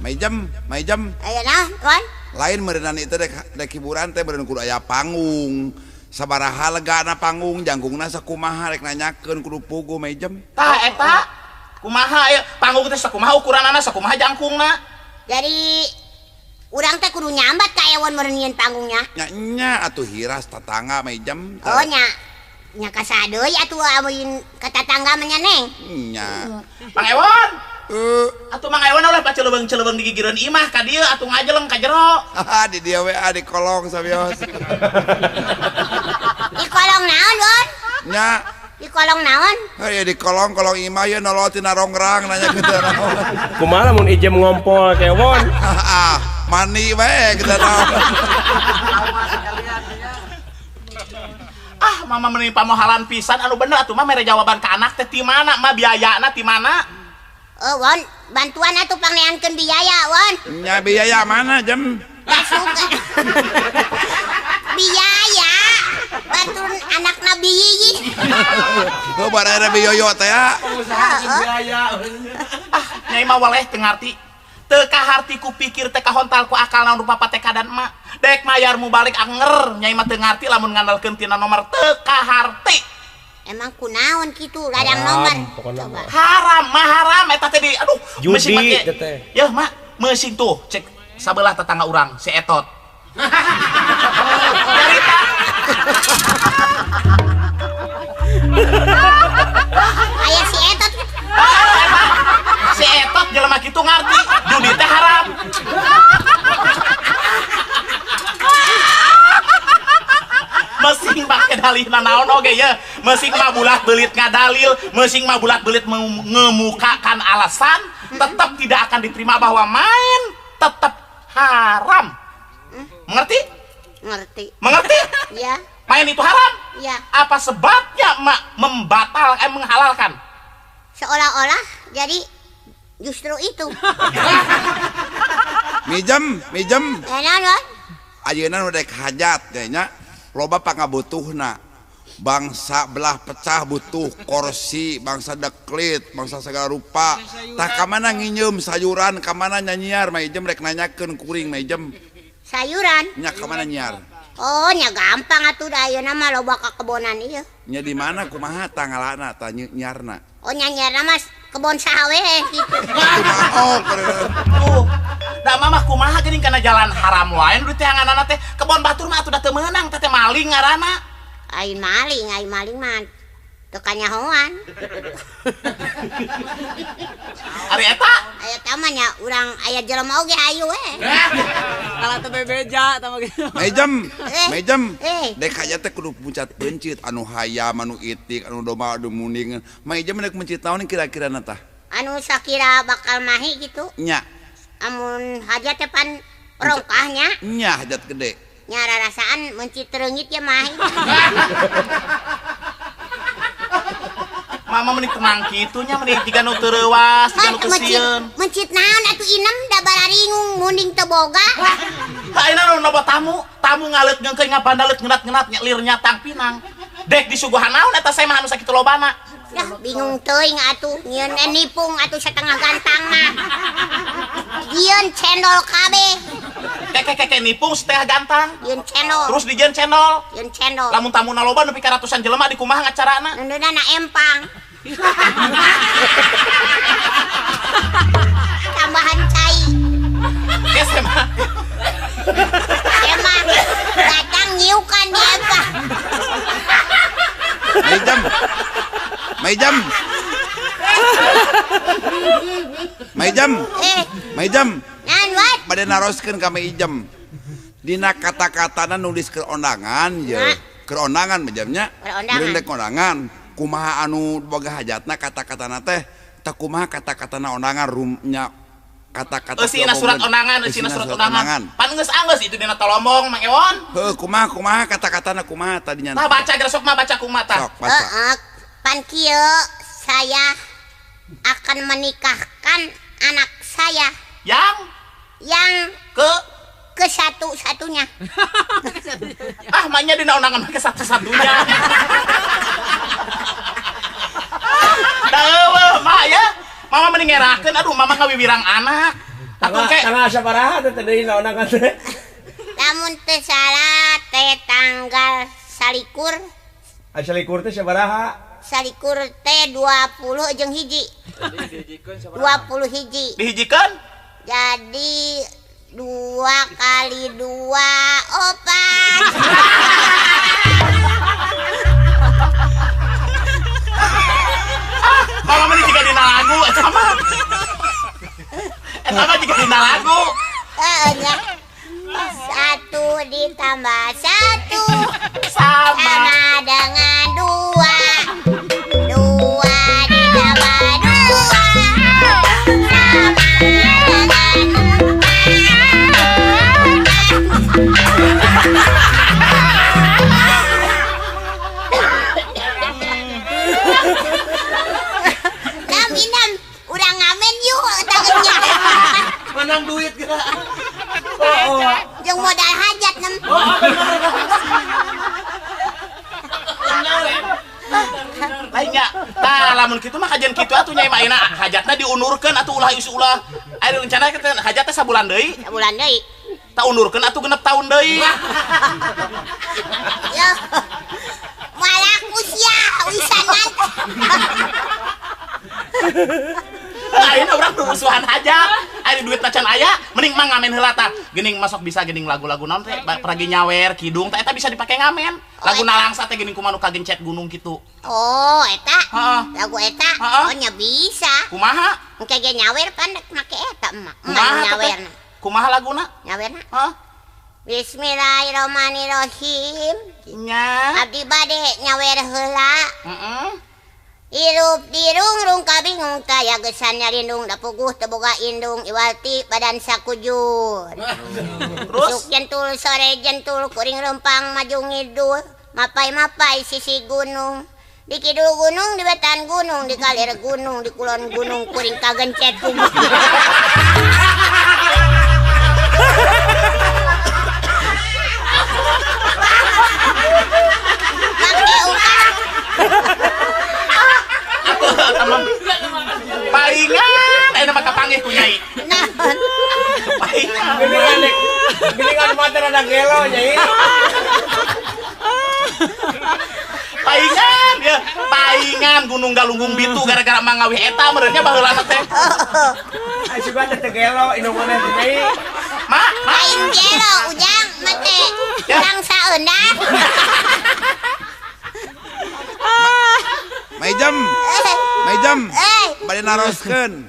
D: Maijam.
B: Aya naon, Wan?
D: Lain meureunnan itu dek hiburan teh meureun kudu aya panggung. Sabaraha legana panggung jangkungna sakumaha rek nanyakeun kudu pugu Maijam.
C: Tah eta kumaha ieu panggung teh sakumaha ukuranana sakumaha jangkungna.
B: Jadi urang teh kudu nyambat ka Ewon meureun nyieun panggungnya.
D: Nya nya atuh hiras tatangga Maijam.
B: Oh nya. Nya ka sadeui atuh amun ka tatangga mah nya Neng.
D: Nya.
C: Mang Ewon. Atuh Mang Ewon ulah pacelebeng-celebeng di gigireun imah ka dieu atuh ngajeleng ka jero.
D: Haha di dieu we di kolong sabios.
B: Di kolong naon, Won?
D: Nya.
B: Di kolong naon?
D: Heuh di kolong-kolong imah ye nolol tina rongrang nanya kitu naon.
A: Kumaha lamun ijem ngompol ke Won?
D: Haha, mani we kitu naon.
C: Ah, mama meni pamohalan pisan anu bener atuh mah mere jawaban ka anak teh ti mana mah biayana ti mana?
B: Oh, Won, bantuan atuh pangneankeun biaya, Won.
D: Nya biaya mana, Jem?
B: Biaya. Batur anak Nabi Yiyi.
D: Heuh baraya Nabi Yoyo teh ya.
A: Pengusaha biaya.
C: Ah, nyai mah waleh teu ngarti. Teu kaharti ku pikir teh kahontal ku akal naon rupa patekadan emak. Dek mayar mubalik anger, nyai mah teu ngarti lamun ngandalkeun tina nomor teu kaharti.
B: Emang kunaon kitu ladang nomor? Coba.
C: Haram mah haram eta teh di aduh
A: judi teh.
C: Yeuh mak, meusing tuh cek sabelah tetangga urang si Etot. Nyarita.
B: Aya si Etot.
C: Si Etot jelema kitu ngarti, judi teh haram. Mesing make dalihna naon oge ye, mesing mah bulat belit ngadalil, mesing mah bulat belit mengemukakan alasan, tetap tidak akan diterima bahwa main tetap haram. Mengerti?
B: Ngerti.
C: Mengerti?
B: Ya.
C: Main itu haram?
B: Ya.
C: Apa sebabnya mak membatal menghalalkan?
B: Seolah-olah jadi justru itu.
D: Mijem, mijem.
B: Naon?
D: Ayeuna nu dek hajat nya. Loba pangabutuhna. Bangsa belah pecah butuh kursi, bangsa deklit, bangsa segala rupa. Tah ka mana nginyeum sayuran, ka mana nyanyiar, mah ijem rek nanyakeun kuring mah ijem.
B: Sayuran?
D: Nya ka mana nyiar?
B: Oh, nya gampang atuh da ayeuna mah loba ka kebonan ieu.
D: Nya di mana kumaha tangalana tah nyiarna?
B: Oh, nya nyiarna mah kebon saha we kitu.
C: Tuh. Da mah kumaha geuning kana jalan haram wae nu diteanganana teh kebon batur mah atuh da teu meunang teh maling ngaranna.
B: Ai maling mah teu kanyahoan.
C: Ari eta?
B: Eta mah nya urang aya jelema oge hayu we.
E: Kalah teu bebeja tah mah kitu.
D: Mejem, mejem. Dek hajat teh kudu puncat pencit anu hayam, anu itik, anu domba, anu munding. Maijem rek mencit naon kira-kirana tah?
B: Anu sakira bakal mahi kitu.
D: Nya.
B: Amun hajat teh pan rongkahnya.
D: Nya hajat gede.
B: Nya rarasaan mencit reungit ya mahi.
C: Mama meni tenang kitu nya meni jiga nu teu reuwas, jiga nu teu sieun.
B: Mencit naon atuh inem da bararingung munding teu boga.
C: Ha ayeuna nu loba tamu, tamu ngaleut ngeungkeun ngabandalet ngenat-ngenat lir nyatang pinang. Dek disuguhan naon eta saya mah anu sakitu lobana.
B: Yah bingung teuing atuh nyieun nipung atuh satengah gantang mah. Jieun cendol kabeh.
C: Keke nipung setengah gantang.
B: Jieun cendol.
C: Terus dijieun cendol.
B: Jieun cendol.
C: Lamun tamuna loba nepi ka ratusan jelema di kumaha ngacarana?
B: Nunduna na empang. Tambahan cai.
C: Geus mah.
B: Emang datang nyiukan di empang.
D: Maijem. Maijem. Maijem. Maijem.
B: Naon wat?
D: Bade naroskeun ka Maijem. Dina kata-katana nulis keur ondangan ye. Keur ondangan Maijemnya.
B: Keur
D: rek ondangan. Kumaha anu boga hajatna kata-katana teh? Tah kumaha kata-katana ondangan rumnya kata-kata
C: eusina surat ondangan, eusina surat ondangan. Pan geus anggeus itu dina tolombong Mang Ewon.
D: Heuh, kumaha kumaha kata-katana kumaha tadinya.
C: Tah baca geus sok mah baca kumaha tah.
D: Sok baca.
B: Heeh. Pan kieu saya akan menikahkan anak saya yang ke satu-satunya.
C: Ah, mainnya dina undangan ke satu-satunya. Da eueuh mah ya. Mama mending ngerakeun aduh mama ngawiwirang anak. Atuh ke
A: tanggal sabaraha teh dina undangan teh?
B: Lamun teu salah teh tanggal 24.
A: Ai 24 teh sabaraha?
B: Salikur teh 20 jeung hiji. 20 hiji.
C: Dihijikeun?
B: Jadi 2 kali 2 4.
C: Ah, mama mah jiga dina lagu eta mah. Eta mah jiga dina lagu.
B: Heeh nya. 1 ditambah 1
C: sama
B: dengan 2. 2 ditambah 2 sama dengan 4. Nam inam, urang ngamen yuk tangannya.
A: Menang duit kita. Oh, oh.
B: Jeung modal hajat nem.
A: Oh, bener.
C: Lainnya. Tah lamun kitu mah kajian kitu atuh Nyai mah ayeuna hajatna diundurkeun atuh ulah isu ulah. Aya rencana hajat teh sabulan deui.
B: Sabulan deui.
C: Tah undurkeun atuh 6 tahun deui.
B: Yo. Malaku sia wisanan.
C: Ayeuna urang rusuhan hajat. Ari duit can aya, mending mah ngamen heula tah. Geuning masuk bisa geuning lagu-lagu naon teh peragi nyawer kidung teh eta bisa dipake ngamen. Lagu nalangsa teh geuning kumaha nu kagencet gunung kitu.
B: Oh, eta.
C: Heeh.
B: Lagu eta.
C: Heeh.
B: Oh nya bisa.
C: Kumaha?
B: Engke ge nyawer pan rek make eta emak. Emak
C: Kumaha teh?
B: nyawerna.
C: Kumaha laguna?
B: Nyawerna.
C: Heeh.
B: Bismillahirrahmanirrahim.
C: Nya.
B: Abdi bade nyawer heula.
C: Heeh.
B: Hirup dirungrung kabingung taya gesan nyalindung da puguh teu boga indung iwalti badan sakujur.
C: Terus
B: Suk jentul sore jentul kuring lempang maju ngidul mapai-mapai sisi gunung. Di kidul gunung, di wetan gunung, di kalir gunung, di kulon gunung kuring kagencet kubu. Make ukang.
C: Palingan ayeuna mah kapanggih ku Nyai.
B: Naon?
C: Palingan.
A: Geuningan mah teh rada gelo Nyai.
C: Palingan ya, palingan Gunung Galunggung Bitu gara-gara mah ngawih eta meureunnya baheulana teh.
A: Ai sugan teh teu gelo indung maneh teh Nyai.
C: Ma, ma.
B: Lain gelo ujang mah teh urang saeundah.
D: Maijem. Maijem. Bade naroskeun.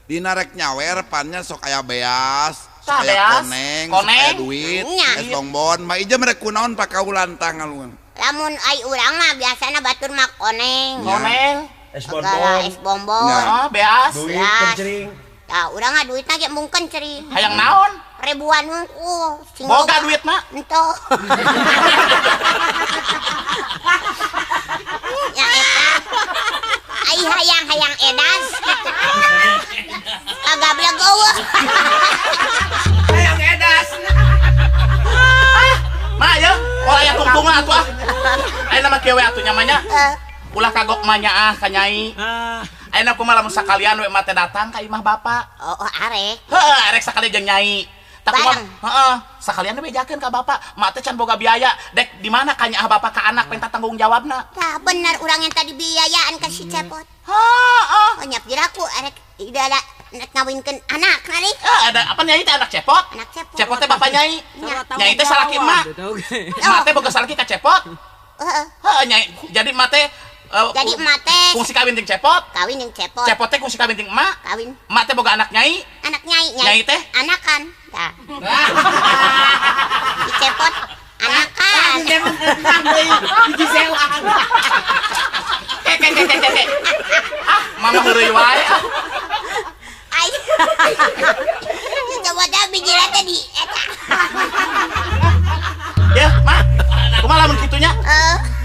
D: Dina rek nyawer pannya sok aya beas, sok aya koneng, sok aya duit, es bongbon. Maijem rek kunaon pakaulan tah ngalungan.
B: Lamun ai urang mah biasana batur mah koneng.
C: Koneng,
A: es bonbon,
B: es bonbon.
C: Oh, beas,
A: duit kencring.
B: Tah urang mah duitna ge mung kencring.
C: Hayang naon?
B: Ribuan hungkul.
C: Boga duit mah?
B: Entoh. Ya eta. Ai hayang-hayang edas gitu. Kagableg eueuh.
A: Hayang edas.
C: Ma ya, ulah aya tungtungan atuh ah. Ayeuna mah kieu we atuh nya mah nya. Ulah kagok mah nyaah ka Nyai. Ayeuna kumaha lamun sakalian we mah teh datang ka imah bapak.
B: Oh, arek.
C: Heeh, arek sakali jeung Nyai. Tak kumaha? Heeh, sakalian we bejakeun ka bapak. Mak teh can boga biaya. Dek di mana ka nyaah bapak ka anak minta tanggung jawabna.
B: Tah bener urang yang tadi biayaan ka si Cepot.
C: Heeh.
B: Oh nya piraku arek ida nek ngawinkeun anak kali.
C: Ada apa Nyai teh anak Cepot?
B: Anak Cepot.
C: Cepot teh bapak Nyai. Nyai teh salaki emak. Emak teh boga salaki ka Cepot.
B: Heeh.
C: Heeh Nyai. Jadi emak teh
B: jadi emak teh
C: kungsi kawin jeung Cepot.
B: Kawin jeung Cepot.
C: Cepot teh kungsi kawin jeung emak.
B: Kawin.
C: Emak teh boga anak Nyai.
B: Anak Nyai.
C: Nyai teh
B: anakan. Tah. Si Cepot anakan.
E: Hiji sewan.
C: Kek kek kek kek. Ah, mama heureuy wae ah.
B: Ai. Si Cepot teh bijila teh di eta.
C: Ya, Mak. Kumaha lamun kitu nya?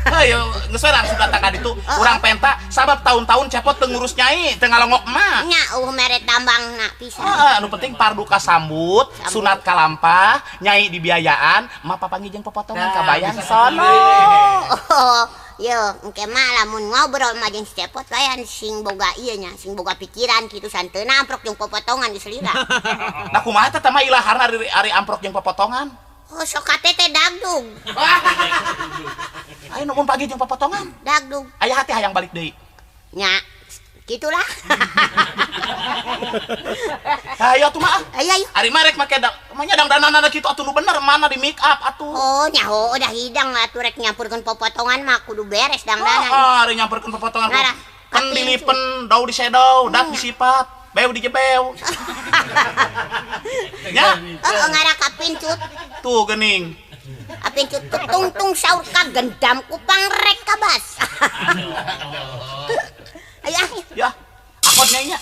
C: Heuh, geus we langsung datang ka ditu. Urang penta sabab tahun-tahun Cepot teu ngurus Nyai, teu ngalongok emak.
B: Nya eueuh mere tambangna pisan.
C: Heeh, anu penting pardu kasambut, sunat kalampah, Nyai dibiayaan, emak papanggih jeung popotongan kabayang sono.
B: Oh, yo engke mah lamun ngobrol mah jeung si Cepot layan sing boga ieu nya, sing boga pikiran kitu santeuna amprok jeung popotongan geus lila.
C: Nah kumaha teh mah ilaharna ari amprok jeung popotongan?
B: Oh, sok kate teh dagdug.
C: Ayo mun pagi jeung popotongan.
B: Dagdug.
C: Aya hati hayang balik deui.
B: Nya, gitulah.
C: Hayo atuh mah.
B: Ayo ayo.
C: Ari mah rek make mah nya dangdanana kitu atuh nu bener mana di make up atuh.
B: Oh, nya heuh udah hidang atuh rek nyampurkeun popotongan mah kudu beres dangdanan.
C: Heeh, ari nyampurkeun popotongan. Kan dilipen, dau disedow, dak disipat, beu dijebeu. Nya.
B: Oh, ngarah ka pincut.
C: Tuh geuning.
B: Apincut ketungtung saur ka gendam kupang rek kabas. Ayo ayo.
C: Ya, akot Nyai nya.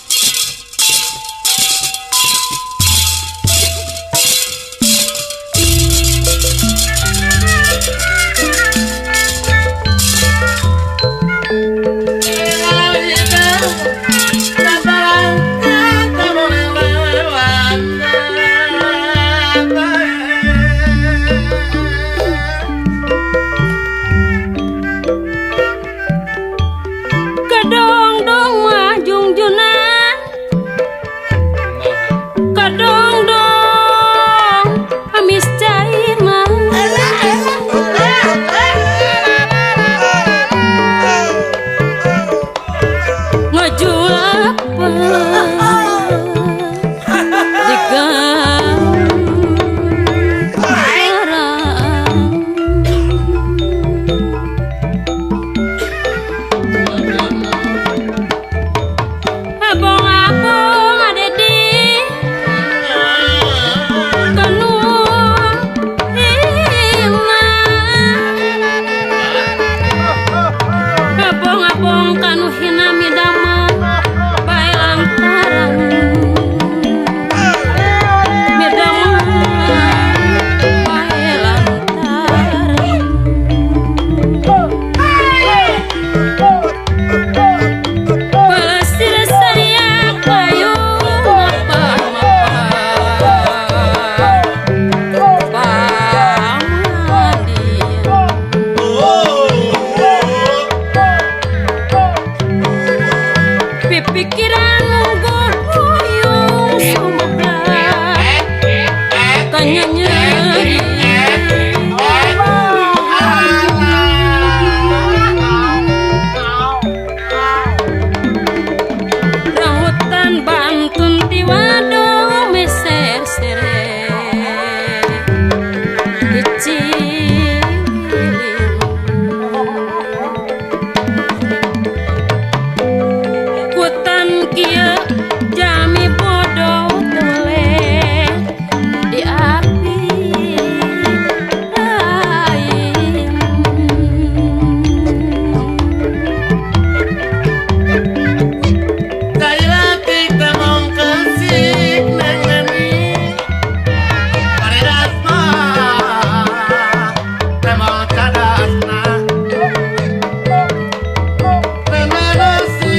F: mabong kanu hina midamel bae lantaran midamel bae lantaran Pelesir sariak payung pikiran guyung sumebak tanya nyeri rambutan bantun tiwado meser sere jami bodoh toleh di api lain.
G: Dailatik temong kesik nengeni paredasna temong cadasna nenanasi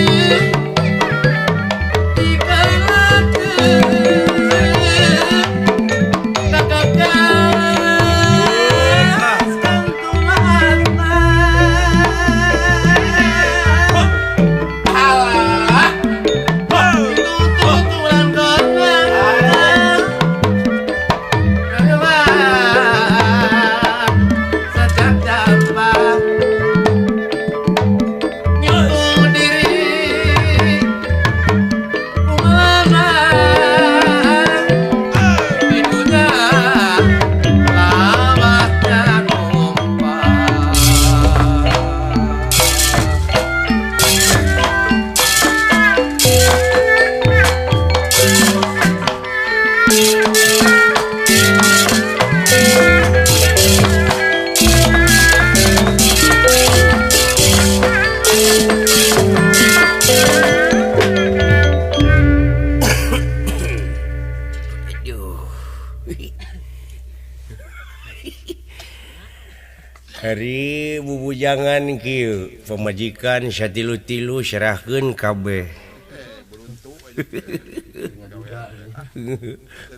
A: Hari bubujangan kieu pamajikan satilu-tilu serahkeun kabeh.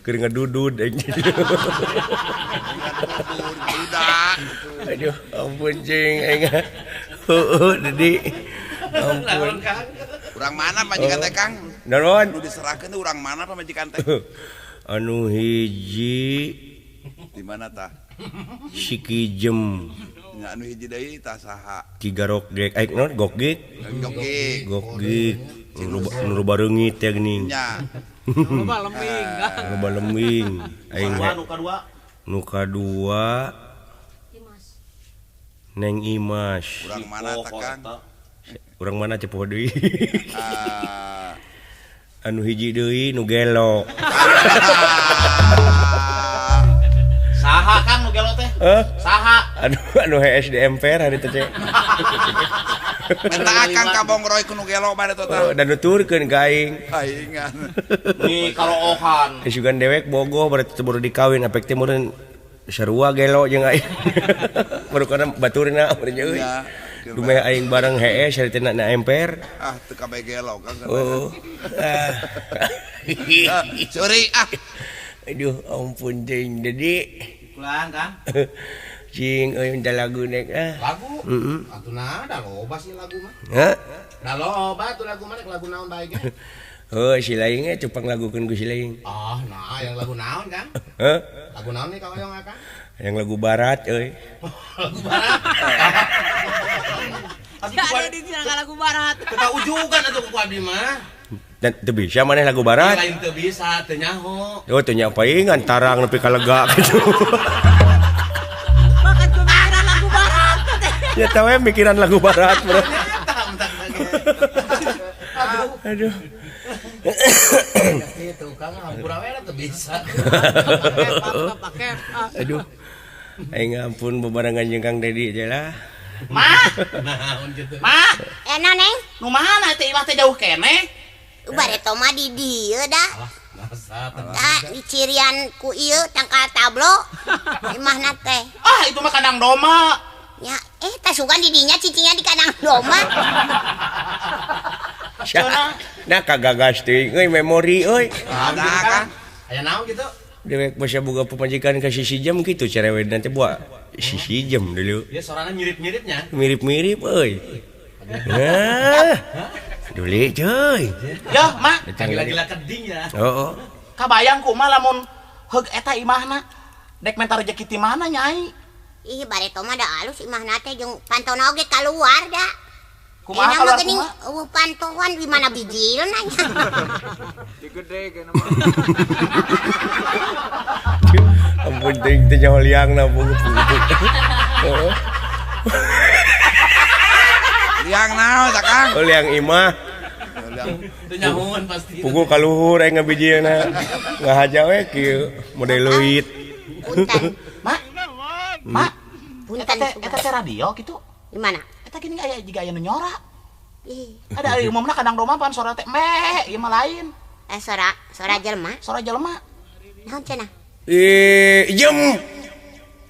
A: Keur ngadudud anjing. Aduh, ampun cing aing. Heueuh Dedi. Ampun.
D: Urang mana pamajikan teh Kang?
A: Naon?
D: Nu diserahkeun teh urang mana pamajikan teh?
A: Anu hiji
D: di mana tah?
A: Si Kijem.
D: Nya anu hiji deui tah saha?
A: Cigarok gek aing naon gokgik?
D: Gokgik.
A: Gokgik. Nu loba reungit teh geuning.
D: Nya.
E: Loba lembing.
A: Loba lembing. Aing
C: nu kadua.
A: Nu kadua Neng Imas.
D: Urang mana tah Kang?
A: Urang mana cepoh deui. Anu hiji deui nu gelo.
C: Saha Kang nu gelo teh? Saha?
A: Aduh, anu HSDMPR hari teh.
D: Menta akang ka Bongroy ku nu gelo mah eta teh.
A: Da nuturkeun ka aing.
D: Aingan.
C: Ni kaloohan.
A: Sugan dewek bogoh berarti teu baru dikawin apek teh meureun sarua gelo jeung aing. Baru kana baturna meureun euy. Dumeh aing bareng hees hari teh na MPR.
D: Ah teu kabeh gelo Kang.
A: Oh.
D: Sorry ah.
A: Aduh ampun cing Dedi.
G: Pulang Kang.
A: Cing euy minta lagu nek ah.
G: Lagu?
A: Heeh.
G: Atuh nah da loba sih lagu mah.
A: Hah?
G: Da loba atuh lagu mah rek lagu naon bae ge.
A: Heuh si laing ge cupang lagukeun ku si laing.
G: Ah nah yang lagu naon Kang?
A: Hah?
G: Lagu naon nih kahoyong Akang?
A: Yang lagu barat euy.
G: Lagu barat.
E: Ada di lagu barat.
G: Teu ujugan atuh ku abdi mah.
A: Dan teu bisa maneh lagu barat?
G: Lain teu bisa, teu nyaho.
A: Oh, teu nyaho paingan tarang nepi ka lega gitu.
E: Makan mikiran lagu barat teh.
A: Ya tahu we mikiran lagu barat, bro. Aduh.
G: Itu Kang hampura we teu bisa.
A: Aduh. Aing ampun bebarengan jeung Kang Dedi aja lah.
C: Ma.
G: Naon kitu.
C: Ma.
B: Naon Neng?
C: Nu mana teh imah teh jauh keneh?
B: Bareto mah di dieu dah.
G: Masa
B: Tah di cirian ku ieu tangkal tablo imahna teh.
C: Ah, itu mah kandang domba.
B: Ya, tah sugan di dinya cicingnya di kandang domba.
A: Nah kagagas teuing euy memori euy.
D: Ada Kang.
G: Aya naon kitu?
A: Dewek basa boga pamajikan ka sisi jam kitu cerewetna teh buat sisi jam dulu.
G: Ya sorana mirip-miripnya.
A: Mirip-mirip euy. Nah. Duli cuy.
C: Yeuh, Mak.
G: Gila-gila keding ya.
A: Heeh.
C: Kabayang kumaha lamun heug eta imahna. Dek menta rejeki ti mana Nyai?
B: Ih, bareto mah da alus imahna teh jeung pantona oge kaluar da.
C: Kumaha
B: Enak
C: kaluar
B: mah geuning
C: kumaha?
B: eueuh pantoan di mana bijilna nya.
H: Digede kana mah.
A: Ampun teuing teh nyaho liangna puguh. Heeh.
D: Liang naon tah Kang?
A: Oh liang imah.
G: Teu nyahoan pasti.
A: Puguh kaluhur aing ngabijilna. Ngahaja we kieu model leuit.
B: Punten.
C: Mak. Mak.
B: Punten.
C: Eta teh radio kitu.
B: Di mana?
C: Eta gini aya jiga aya nu nyora.
B: Ih,
C: Ada aya umumna kandang domba pan sora teh meh, ieu mah lain.
B: Sora sora jelema.
C: Sora jelema.
B: Naon cenah?
A: Ih, jem.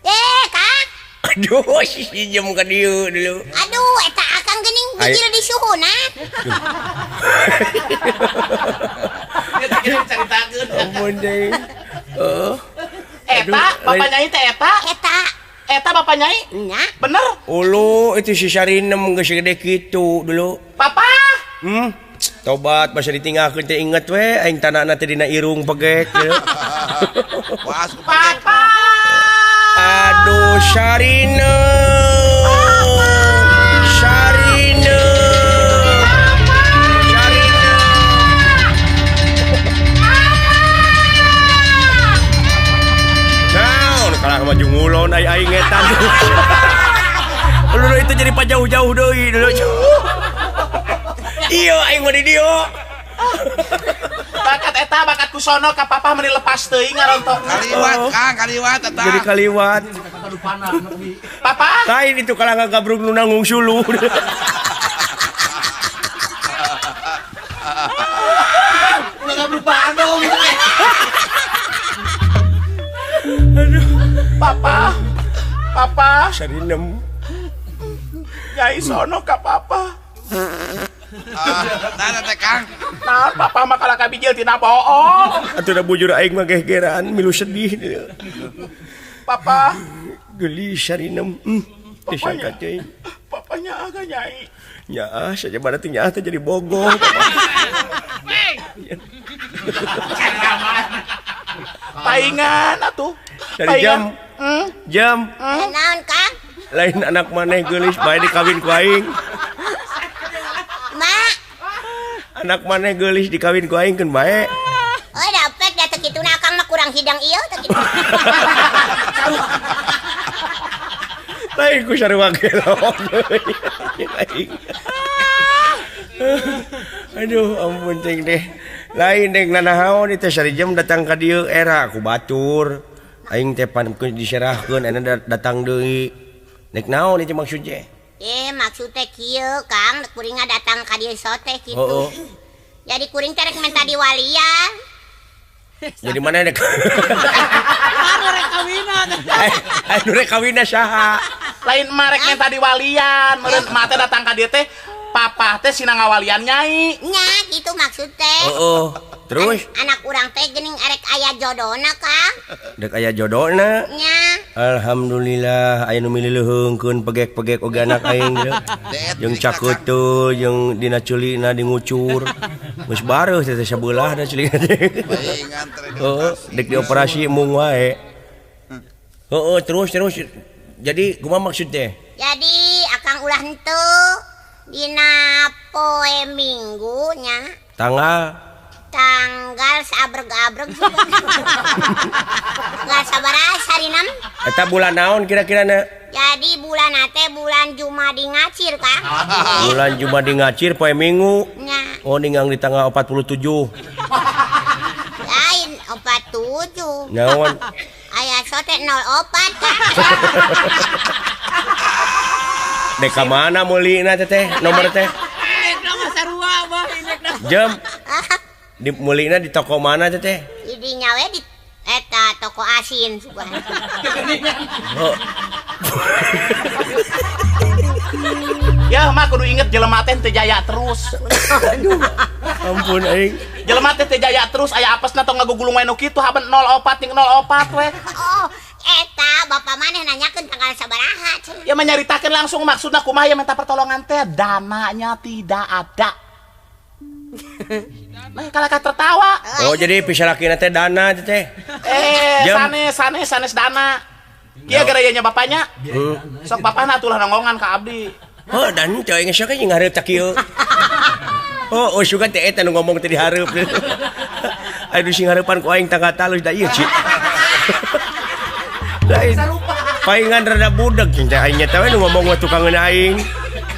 B: Eh, Kang.
A: Aduh, si jem ka dieu dulu.
B: Aduh, eta akang geuning bijil di suhuna.
G: Dia teh kira dicaritakeun.
A: Ampun deui. Heeh.
C: Eta bapak Nyai teh eta.
B: Eta.
C: Eta bapak Nyai.
B: Nya.
C: Bener.
A: Ulu itu si Sarinem geus gede kitu dulu.
C: Papa.
A: Tobat basa ditinggalkeun teh inget we aing tanahna teh dina irung pegek gitu.
D: Was ku pegek.
C: Papa.
A: Aduh Sarinem. Sarinem. Sarinem. Naon kalah maju ngulon ai aing eta. Lu itu jadi pajauh-jauh deui dulu. Iya aing mah di dieu.
C: Bakat eta bakat kusono ka papa meuni lepas teuing ngarontokna.
D: Kaliwat Kang, kaliwat eta.
A: Jadi kaliwat.
C: Papa.
A: Lain itu kalah ngagabrug nu nanggung suluh.
G: Ulah gabrug bandung.
A: Aduh.
C: Papa. Papa.
A: Sarinem.
C: Nyai sono ka papa.
D: Nah teh Kang.
C: Nah, papa mah kalah ka bijil tina boong.
A: Atuh da bujur aing mah gegeran milu sedih.
C: Papa.
A: Geulis Sarinem. Disangka teh.
C: Papanya agak Nyai.
A: Nyaah saja pada teh nyaah teh jadi bogoh.
C: Paingan atuh.
A: Dari jam. Jam.
B: Naon Kang?
A: Lain anak maneh geulis bae dikawin ku aing.
B: Mak.
A: Anak maneh geulis dikawin ku aing keun bae.
B: Oh, dapet da teu kituna akang mah kurang hidang ieu teu kitu.
A: Lain ku sarua gelo. Aduh, ampun cing deh. Lain dek nanahaon teh sarijam datang ka dieu era ku batur. Aing teh pan diserahkeun anu datang deui. Nek naon ieu maksud teh?
B: Maksud teh kieu Kang, kuring datang ka dieu sote kitu.
A: Oh, oh.
B: Jadi kuring teh rek menta diwalian.
A: Jadi mana dek?
E: Anu rek kawina.
A: Anu rek kawina saha?
C: Lain mah rek menta diwalian, meureun emak teh datang ka dieu teh papa teh sina ngawalian Nyai.
B: Nya kitu maksud teh.
A: Oh, oh. Terus
B: anak urang teh geuning arek aya jodona Kang.
A: Dek aya jodona.
B: Nya.
A: Alhamdulillah aya nu milileuheungkeun pegek-pegek oge anak aing teh. Jeung cakeuteul jeung dina ceulina di ngucur. Geus bareuh teh sabelah da ceulina teh. Heeh, dek dioperasi mung wae. Heeh, terus terus. Jadi kumaha maksud teh?
B: Jadi akang ulah henteu dina poe Minggu nya.
A: Tanggal
B: tanggal sabreg-abreg tanggal sabaraha sarinam?
A: Eta bulan naon kira-kira na?
B: Jadi bulan teh bulan Jumadi ngacir Kang.
A: Bulan Jumadi ngacir poe Minggu.
B: Nya.
A: Oh ninggang di tanggal 47.
B: Lain 47.
A: Naon?
B: Aya sote 04 Kang.
A: Dek ka mana meulina teh nomor teh?
E: Indekna mah sarua bah indekna.
A: Jam. Di meulina di toko mana teh?
B: Di dinya we di eta toko asin sugan.
A: Oh.
C: Ya mah kudu inget jelema teh teu jaya terus.
A: Aduh. Ampun aing.
C: Jelema teh teu jaya terus aya apesna tong ngagugulung we nu kitu haben 04 jeung 04 we.
B: Oh, eta bapak maneh nanyakeun tanggal sabaraha cenah.
C: Ya mah nyaritakeun langsung maksudna kumaha ya minta pertolongan teh dananya tidak ada. Nah, kalakah tertawa.
A: Oh, jadi pisalakina teh dana teh.
C: Sanes sanes sanes dana. Kieu gerayanya bapaknya. Sok bapana atulah nonggongan ka abdi.
A: Oh, dan teu aing sok jeung hareup tak kieu. Oh, sugan teh eta nu ngomong teh dihareup. Aduh sing hareupan ku aing tangga talus da ieu cik. Lain. Paingan rada budak jeung teh aing nya teh we nu ngomong mah tukangeun aing.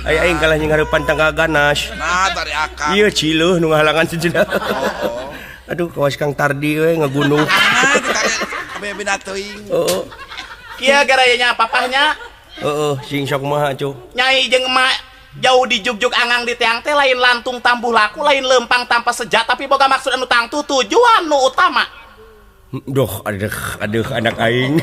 A: Ai aing kalah jeung hareupan tangga ganas.
D: Nah, dari akang.
A: Ieu ciluh nu ngahalangan sejenah. Aduh, kawas Kang Tardi we ngagunung.
D: Beda teuing.
A: Heeh.
C: Kieu garayanya papahnya.
A: Heeh, sing sok kumaha atuh.
C: Nyai jeung emak jauh dijugjug angang di tiang teh lain lantung tambuh laku lain lempang tanpa sejat tapi boga maksud anu tangtu tujuan nu utama.
A: Duh, aduh, aduh anak aing.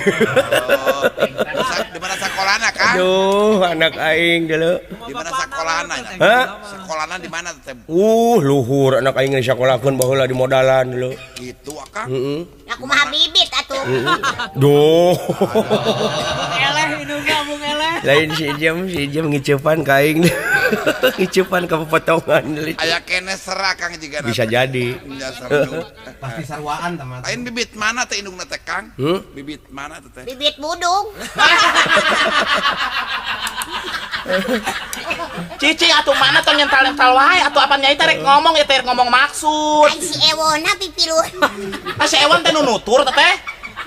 D: Di mana sakolana, Kang?
A: Aduh, anak aing deuleu.
D: Di mana sakolana?
A: Hah?
D: Sakolana di mana teh?
A: Luhur anak aing disakolakeun baheula di modalan deuleu.
D: Gitu, Kang.
A: Heeh.
B: Nah, kumaha bibit atuh.
A: Duh.
E: Eleh indungna mung eleh.
A: Lain si Jem ngiceupan ka aing. Ngiceupan ka potongan.
D: Aya kene sera Kang jiga.
A: Bisa jadi.
G: Pasti sarwaan teman.
D: Lain bibit mana teh indungna teh Kang? Bibit mana teh?
B: Bibit budung.
C: Cici atuh mana tong nyental-nyental wae atuh apa nyai teh rek ngomong ieu teh rek ngomong maksud.
B: Ai si Ewona pipilun.
C: Ah si Ewon teh nu nutur teh teh.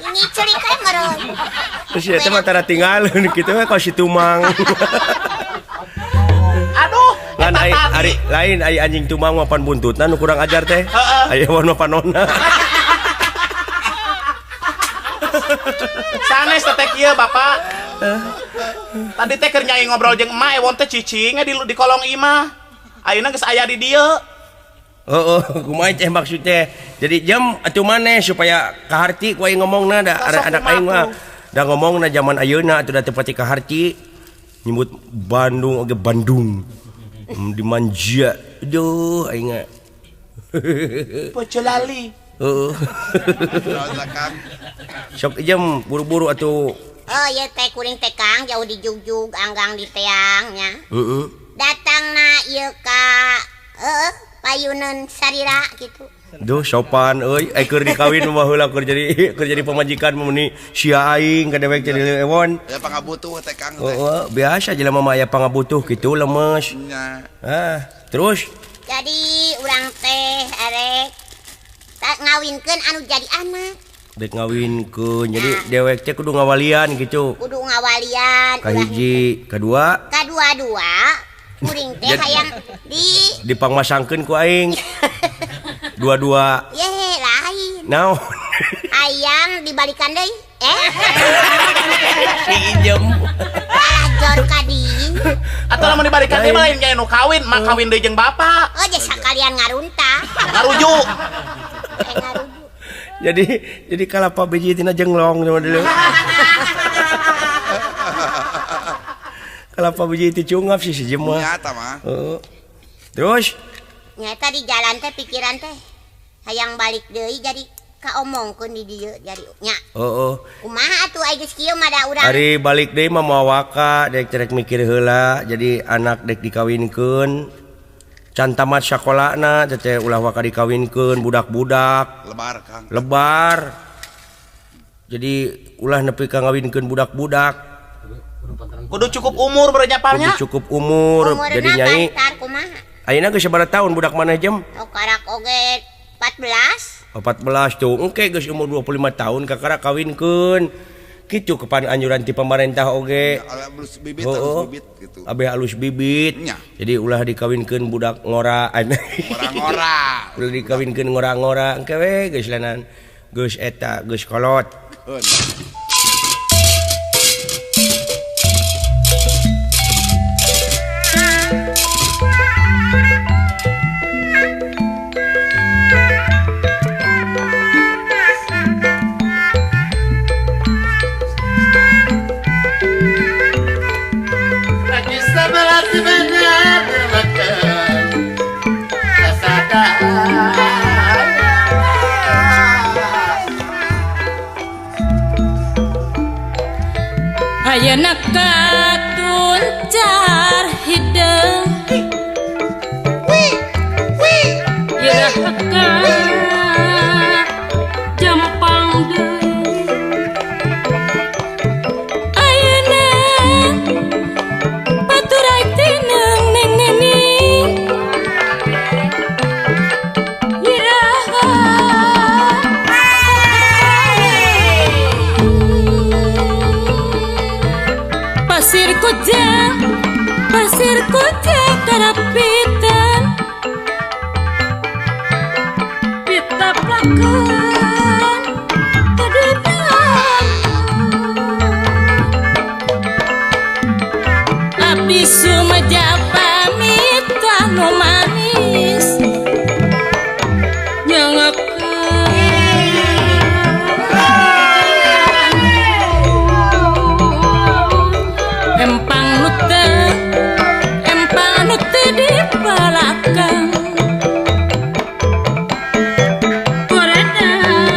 B: Ini cerik kae meureun.
A: Si eta mah tara tinggalkeun kitu we ka si Tumang.
C: Aduh,
A: lan ai ari lain ai anjing Tumang mah pan buntutna nu kurang ajar teh. Ai Ewon mah panonna.
C: Sanes teh kieu Bapak. Tadi teh keur nyai ngobrol jeung emak Ewon teh cicing di kolong imah. Ayeuna geus aya di dieu.
A: Heeh, kumaha teh maksud teh? Jadi jam atuh maneh supaya kaharti ku aing ngomongna da anak aing mah. Da ngomongna zaman ayeuna atuh da teu pati kaharti. Nyebut Bandung oge Bandung. Dimanja. Aduh aing mah.
C: Pocolali.
A: Heeh. Sok jam buru-buru atuh.
B: Oh ieu teh kuring teh Kang jauh dijugjug anggang di teang nya.
A: Heeh.
B: Datangna ieu ka heeh payuneun sarira kitu.
A: Duh sopan euy, ai keur dikawin mah baheula keur jadi pamajikan mah meuni sia aing ka dewek jadi Ewon.
D: Aya pangabutuh teh Kang teh.
A: Heeh, biasa jelema mah aya pangabutuh kitu lemes.
D: Nya.
A: Ah, terus
B: jadi urang teh arek ngawinkeun anu jadi anak.
A: Dek ngawinkeun. Jadi dewek teh kudu ngawalian gitu.
B: Kudu ngawalian.
A: Kahiji, kadua.
B: Kadua-dua kuring teh hayang di
A: dipangmasangkeun ku aing. Dua-dua.
B: Ye, lain.
A: Naon?
B: Hayang dibalikan deui.
A: Si Ijem.
B: Kalah jor ka dieu.
C: Atuh lamun dibalikan deui mah lain nu kawin, mah kawin deui jeung bapak.
B: Oh, geus sakalian ngarunta.
C: Ngarujuk.
B: Ngarujuk.
A: Jadi kalapa biji tina jenglong sama dulu. Kalapa biji itu cungap sih si Jem mah.
D: Nyata mah.
A: Terus
B: nyata di jalan teh pikiran teh hayang balik deui jadi kaomongkeun di dieu jadi nya.
A: Heeh.
B: Kumaha atuh ai geus kieu mah da urang.
A: Ari balik deui mah moal waka dek cerek mikir heula jadi anak dek dikawinkeun. Can tamat sakolana teh ulah waka dikawinkeun budak-budak.
D: Lebar Kang.
A: Lebar. Jadi ulah nepi ka ngawinkeun budak-budak.
C: Kudu cukup umur berenya palnya.
A: Kudu cukup umur. Jadi nyai. Ayeuna geus sabaraha tahun budak maneh Jem?
B: Oh karak oge 14.
A: 14 tuh. Engke geus umur 25 tahun kakara kawinkeun. Kitu kepan anjuran ti pemerintah oge.
D: Alus bibit, alus bibit gitu.
A: Abeh alus bibit.
D: Nya.
A: Jadi ulah dikawinkeun budak ngora.
D: Ngora-ngora.
A: Ulah dikawinkeun ngora-ngora engke we geus lanan geus eta geus kolot.
F: Ayeuna katuncar hideung Iraha ka jempang deui Ayeuna paturay tineung Neng Neni Iraha pasir koja karapitan pita plakan kedutaan abdi sumeja pamit nu manis Empang nu teu dipalakang Koredas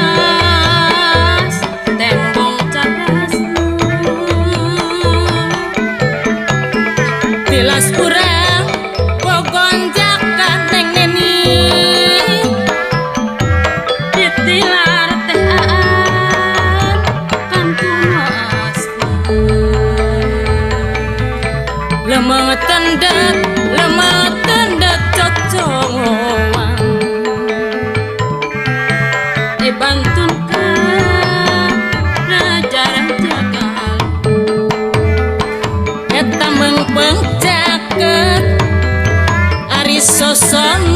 F: tembong cadas Tilas urang bogonjakan Neng Neni Ditilar teh aan kantun asna lemah tendet cocongoan dibantunkan raja-raja galuh eta meungpeung caket ari soson